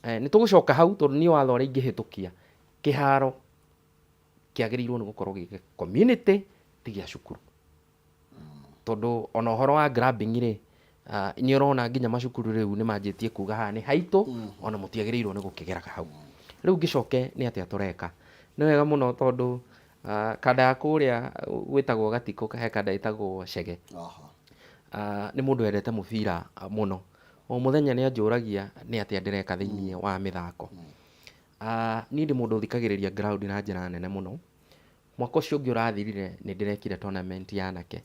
Nĩ tũgũcoka hau tondũ niĩ watho ũrĩa ingĩhĩtũkia kĩharo kĩagĩrĩirwo nĩ gũkorwo gĩ gĩa community ti gĩa cukuru. Tondũ ona ũhoro wa grabbing rĩ, nĩ ũrona nginya macukuru rĩu nĩ manjĩtie kuga haha nĩ haitũ, ona mũtiagĩrĩirwo nĩ gũkĩgeraga hau. Rĩu ngĩcoke nĩ atĩa tũreka? Nĩ wega mũno tondũ kanda ya kũrĩa gwĩtagwo Gatikũ he kanda ĩtagwo Chege. Nĩ mũndũ wendete mũbira mũno. O mũthenya nĩ anjũragia nĩ atĩa ndĩreka thĩiniĩ wa mĩthako. Niĩ ndĩ mũndũ ũthikagĩrĩria ground na njĩra nene mũno. Mwaka ũcio ũngĩ ũrathirire nĩ ndĩrekire tournament ya anake.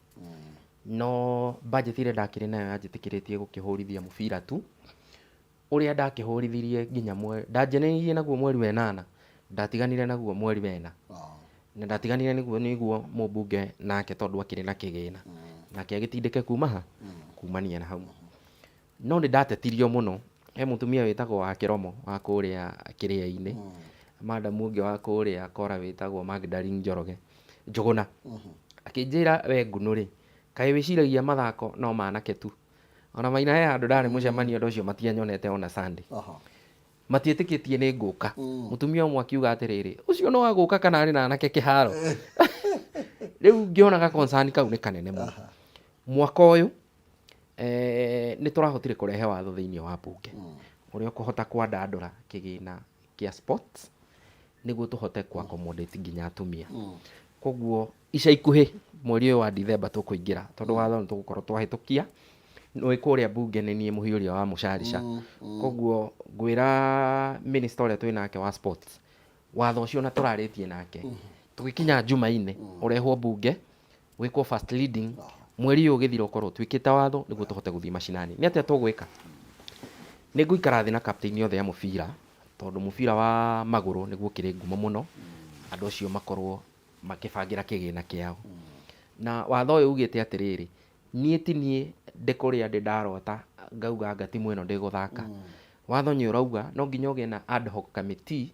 No budget ĩrĩa ndakĩrĩ nayo yanjĩtĩkĩrĩtie gũkĩhũrithia mũbira tu. Ũrĩa ndakĩhũrithirie nginya ndanjanĩirie naguo mweri wa ĩnana, ndatiganire naguo mweri wa ĩna. Na ndatiganire naguo nĩguo mũmbunge nake tondũ akĩrĩ na kĩgĩna. Nake agĩtindĩke kuma ha? Kumania na hau. No nĩ ndatetirio mũno, he mũtumia wĩtagwo wa Kĩromo wa kũrĩa Kĩrĩainĩ, madam ũngĩ wa kũrĩa Kora wĩtagwo Magdalene Njoroge, Njũgũna, akĩnjĩra we Ngunũ rĩ, kaĩ wĩciragia mathako no ma anake tu? Ona Maina he handũ ndarĩ mũcemanio andũ acio matianyonete ona Sunday. Matiĩtĩkĩtie nĩ ngũka. Mũtumia ũmwe akiuga atĩrĩrĩ, ũcio no agũka kana arĩ na anake kĩharo? Rĩu ngĩonaga concern kau nĩ kanene mũno. Mwaka ũyũ nĩ tũrahotire kũrehe watho thĩinĩ wa mbunge ũrĩa ũkũhota kwandandũra kĩgĩna kĩa sports nĩguo tũhote kũ accommodate nginya atumia. Koguo ica ikuhĩ mweri ũyũ wa Dithemba tũkũingĩra tondũ watho nĩ tũgũkorwo twahĩtũkia, nĩ kũrĩa mbunge nĩ niĩ mũhiũria wa mũcarica. Koguo ngwĩra minister ũrĩa twĩ nake wa sports, watho ũcio ona tũrarĩtie nake, tũgĩkinya Jumaine ũrehwo mbunge wĩkwo first reading, mweri ũyũ ũgĩthira ũkorwo ũtuĩkĩte watho nĩguo tũhote gũthiĩ macinani. Nĩ atĩa tũgwĩka? Nĩ ngũikara thĩ na captain othe a mũbira, tondũ mũbira wa magũrũ nĩguo ũkĩrĩ ngumo mũno, andũ acio makorwo makĩbangĩra kĩgĩna kĩao. Na watho ũyũ ugĩte atĩrĩrĩ, niĩ ti niĩ ndĩ kũrĩa ndĩ ndarota ngauga anga timu ĩno ndĩgũthaka. Watho nĩ ũrauga no nginya ũgĩe na ad hoc committee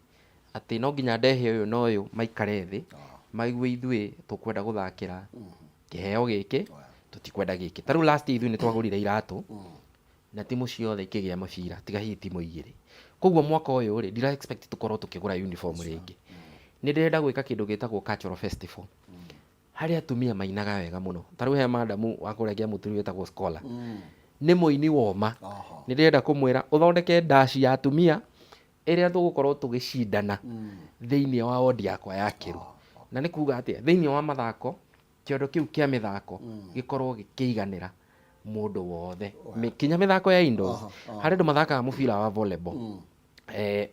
Atĩ no nginya ndehe ũyũ na ũyũ maikare thĩ maigue ithuĩ tũkwenda gũthakĩra kĩheo gĩkĩ, tũtikwenda gĩkĩ. Ta rĩu last year ithuĩ nĩ twagũrire iratũ na timu ciothe ikĩgĩa mĩbira tiga hihi timu igĩrĩ. Koguo mwaka ũyũ rĩ, ndira expect tũkorwo tũkĩgũra uniform rĩngĩ. Nĩ ndĩrenda gwĩka kĩndũ gĩtagwo cultural festival harĩa atumia mainaga wega mũno. Ta rĩu he madamu wa kũrĩa Kĩamũturi wĩtagwo Scholar. Nĩ mũini woma. Nĩ ndĩrenda kũmwĩra ũthondeke ndaci ya atumia ĩrĩa tũgũkorwo tũgĩcindana thĩinĩ wa wodi yakwa ya Kĩru. Na nĩ kuga atĩa? Thĩinĩ wa mathako, kĩondo kĩu kĩa mĩthako gĩkorwo gĩkĩiganĩra mũndũ wothe. Kinya mĩthako ya indoors, harĩ andũ mathakaga mũbira wa volleyball.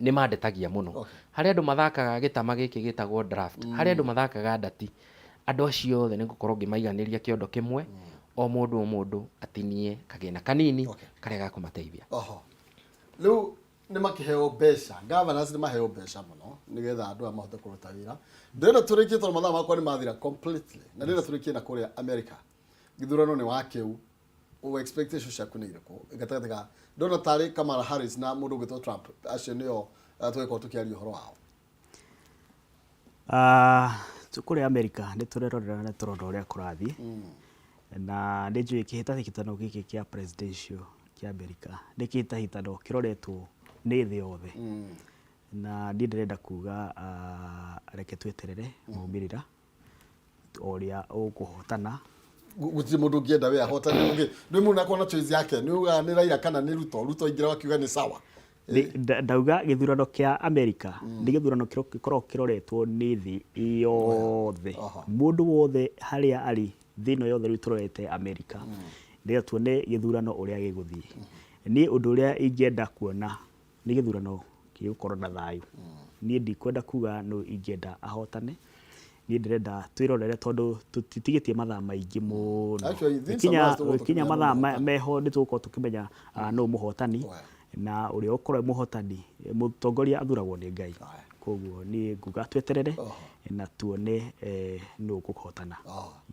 Nĩ mandetagia mũno. Harĩ andũ mathakaga gĩtama gĩkĩ gĩtagwo draft. Harĩ andũ mathakaga ndati. Andũ acio othe nĩ ngũkorwo ngĩmaiganĩria kĩondo kĩmwe, o mũndũ o mũndũ atinie kagĩna kanini karĩa gakũmateithia. Rĩu nĩ makĩheo mbeca, governors nĩ maheo mbeca mũno nĩgetha andũ aya mahote kũruta wĩra. Ndĩrenda tũrĩkie tondũ mathaa makwa nĩ mathira completely, na ndĩrenda tũrĩkie na kũrĩa America. Gĩthurano nĩ wa kĩu, expectations ciaku nĩ irĩkũ gatagatĩ ka ndona tarĩ Kamala Harris na mũndũ ũgwĩtwo Trump, acio nĩo tũgĩkorwo tũkĩaria ũhoro wao? Kũrĩa America nĩ tũrerorera na tũrona ũrĩa kũrathiĩ, na nĩ njũĩ kĩhĩtahĩtano gĩkĩ kĩa presidential kĩa America nĩ kĩhĩtahĩtano kĩroretwo nĩ thĩ yothe, na niĩ ndĩrenda kuga reke tweterere maumĩrĩra ũrĩa ũkũhotana. Gũtirĩ mũndũ ũngĩenda we ahotane ũngĩ nĩ mũndũ akorwo na choice yake, nĩ ugaga nĩ Raila kana nĩ Ruto. Ruto aingĩra akiuga nĩ sawa. Ndauga gĩthurano kĩa America nĩ gĩthurano gĩkoragwo kĩroretwo nĩ thĩ yothe, mũndũ wothe harĩa arĩ thĩ ĩno yothe rĩu tũrorete America nĩgetha tuone gĩthurano ũrĩa gĩgũthiĩ. Niĩ ũndũ ũrĩa ingĩenda kuona nĩ gĩthurano gĩgũkorwo na thayũ. Niĩ ndikwenda kuga nũ ingĩenda ahotane, niĩ ndĩrenda twĩrorere tondũ tũtitigĩtie mathaa maingĩ mũno. Actually, within some Gũkinya hours tũgũkorwo gũkinya tũkĩmenya nũ mathaa mũhotani. Meho nĩ tũgũkorwo tũkĩmenya nũ mũhotani, na ũrĩa ũkorwo e mũhotani, mũtongoria athuragwo nĩ Ngai. Koguo niĩ nguga tweterere na tuone nũ ũkũhotana.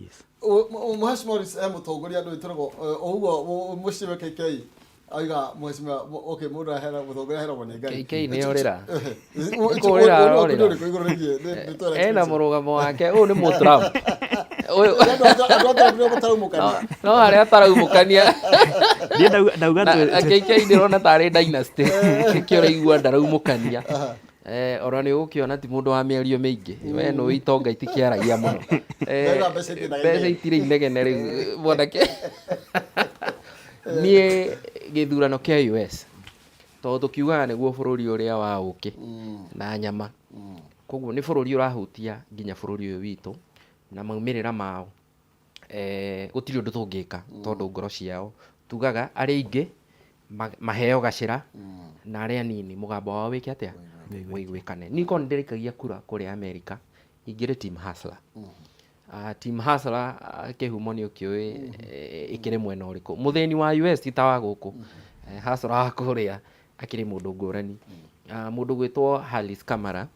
Yes. Mheshimiwa Morris, mũtongoria andũ ĩtũragwo ũguo mũciĩ KK aiga mheshimiwa, okay, mũndũ ahera mũtongoria aheragwo nĩ Ngai. KK nĩ orĩra. Nĩ kũrĩra arorĩra. Igũrũ rĩgiĩ nĩ Ena mũrũgamo wake, ũyũ nĩ mũtrump ũyũ. Andũ a Trump nĩo mataraumũkania. No harĩa ataraumũkania. Niĩ ndauga Na KK ndĩrona tarĩ dynasty nĩkĩo ũraigua ndaraumũkania. Ona nĩ ũgũkĩona ti mũndũ wa mĩario mĩingĩ, we nĩ itonga itikĩaragia mũno. Ndauga mbeca itirĩ na Mbeca inegene. itirĩ inegene rĩu mwanake. Niĩ gĩthurano kĩa US tondũ tũkiugaga nĩguo bũrũri ũrĩa wa ũkĩ na nyama, koguo nĩ bũrũri ũrahutia nginya bũrũri ũyũ witũ na maumĩrĩra mao, gũtirĩ ũndũ tũngĩka tondũ ngoro ciao tugaga arĩa aingĩ maheo gacĩra na arĩa anini mũgambo wao wĩke atĩa, wĩiguĩkane. Niĩ korwo nĩ ndĩraikagia kura kũrĩa America ingĩrĩ team hustler. Team hustler, kĩhumo nĩ ũkĩũĩ, ĩkĩrĩ mwena ũrĩkũ. Mũthĩni wa US ti ta wa gũkũ. Hustler wa kũrĩa akĩrĩ mũndũ ngũrani. Mũndũ gwĩtwo Harris Kamara,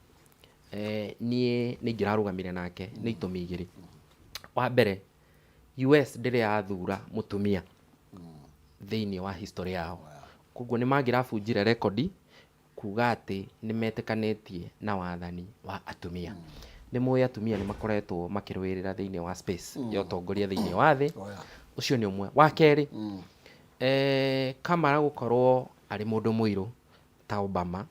niĩ nĩ ingĩrarũgamire nake nĩ itũmi igĩrĩ. Wa mbere, US ndĩrĩ yathura mũtumia thĩinĩ wa history yao. Koguo nĩ mangĩrabunjire rekondi kuga atĩ nĩ metĩkanĩtie na wathani wa atumia. Nĩ mũĩ atumia nĩ makoretwo makĩrũĩrĩra thĩinĩ wa space ya ũtongoria thĩinĩ wa thĩ. Ũcio nĩ ũmwe. Wa kerĩ, Kamala gũkorwo arĩ mũndũ mũirũ ta Obama,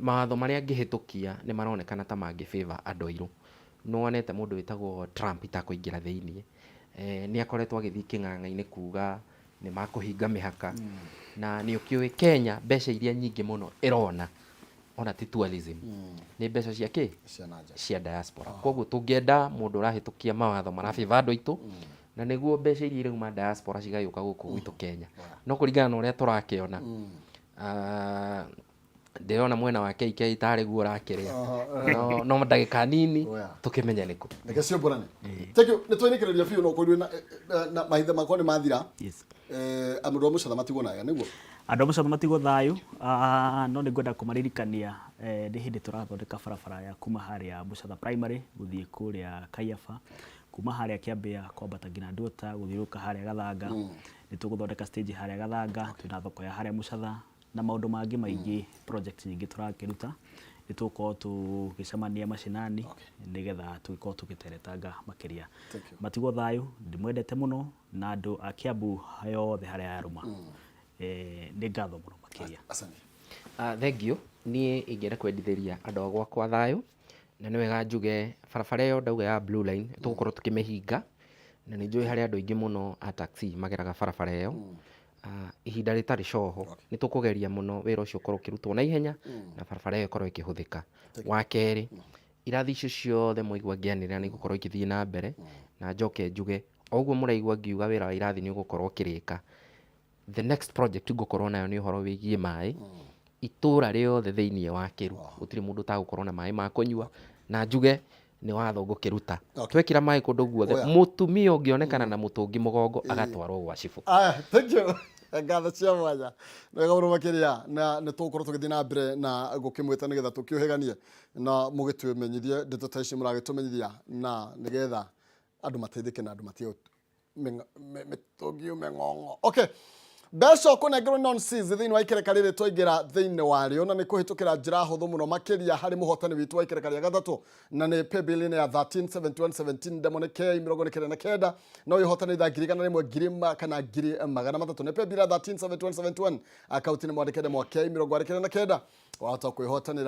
mawatho marĩa angĩhĩtũkia nĩ maronekana ta mangĩ favor andũ airũ. Nĩ wonete mũndũ wĩtagwo Trump itakũingĩra thĩinĩ, nĩ akoretwo agĩthiĩ kĩng'ang'a-inĩ kuga nĩ makũhinga mĩhaka. Na nĩ ũkĩũĩ Kenya mbeca iria nyingĩ mũno ĩrona ona ti tourism, nĩ mbeca cia kĩ? Cia na nja. Cia diaspora. Koguo tũngĩenda mũndũ ũrahĩtũkia mawatho mara favor andũ aitũ, na nĩguo mbeca iria irauma diaspora cigagĩũka gũkũ gwitũ Kenya. No kũringana na ũrĩa tũrakĩona, ndĩrona mwena wa KK tarĩ guo ũrakĩrĩa. No ndagĩka nini tũkĩmenye nĩkũ. Reke ciũmbũrane. Thank you. Nĩ twainĩkĩrĩria biũ no kũirwo na mahinda makwa nĩ mathira. Yes. Andũ a Mũcatha matigwo na wega nĩguo? Andũ a Mũcatha matigwo thayũ, no nĩ ngwenda kũmaririkania nĩ hĩndĩ tũrathondeka barabara ya kuma harĩa Mũcatha Primary gũthiĩ kũrĩa Kaiafa, kuma harĩa Kĩambĩa kwambata nginya Nduota gũthiũrũrũka harĩa Gathanga. Nĩ tũgũthondeka stage harĩa Gathanga, twĩna thoko ya harĩa Mũcatha na maũndũ mangĩ maingĩ, project nyingĩ tũrakĩruta. Nĩ tũgũkorwo tũgĩcemania macinani nĩgetha tũgĩkorwo tũgĩteretanga makĩria. Thank you. Matigwo thayũ, ndĩmwendete mũno na andũ a Kiambu yothe harĩa yarũma. Nĩ ngatho mũno makĩria. Asante. Thank you. Niĩ ingĩenda kwendithĩria andũ a gwakwa thayũ, na nĩ wega njuge barabara ĩyo ndauga ya Blue Line tũgũkorwo tũkĩmĩhinga, na nĩ njũĩ harĩ andũ aingĩ mũno a taxi mageraga barabara ĩyo. Ihinda rĩtarĩ coho nĩ tũkũgeria mũno wĩra ũcio ũkorwo ũkĩrutwo na ihenya na barabara ĩyo ĩkorwo ĩkĩhũthĩka. Wa kerĩ, irathi icio ciothe mwaigua ngĩanĩrĩra nĩ igũkorwo ikĩthiĩ na mbere, na njoke njuge o ũguo mũraigua ngiuga wĩra wa irathi nĩ ũgũkorwo ũkĩrĩka. The next project ngũkorwo nayo nĩ ũhoro wĩgiĩ maĩ. Itũra rĩothe thĩinĩ wa Kĩru gũtirĩ mũndũ ũtagũkorwo na maĩ ma kũnyua, na njuge nĩ watho ngũkĩruta. Twekĩra maĩ kũndũ guothe, mũtumia ũngĩonekana na mũtũngi mũgongo agatwarwo gwa cibũ. Aya, thank you. Ngatho cia mwanya. Nĩ wega mũno makĩria, na nĩ tũgũkorwo tũgĩthiĩ na mbere na gũkĩmwĩta nĩgetha tũkĩũhĩganie na mũgĩtũmenyithie ndeto ta ici mũragĩtũmenyithia, na nĩgetha andũ mateithĩke na andũ matige mĩtũngi yume ng'ong'o. Okay. Mbeca ũkũnengerwo non seize thĩinĩ wa ikereka rĩrĩ twaingĩra thĩinĩ warĩo, na nĩ kũhĩtũkĩra njĩra hũthũ mũno makĩria harĩ mũhotani witũ wa ikereka rĩa gatatũ, na nĩ paybill ya 137117, ndemo nĩ K 99, no ũhotani tha 100,000, ngiri kana 300,000. Nĩ paybill ya 137171, akaunti nĩ mwandĩke ndemo K 99, wahota kwĩhotanĩra.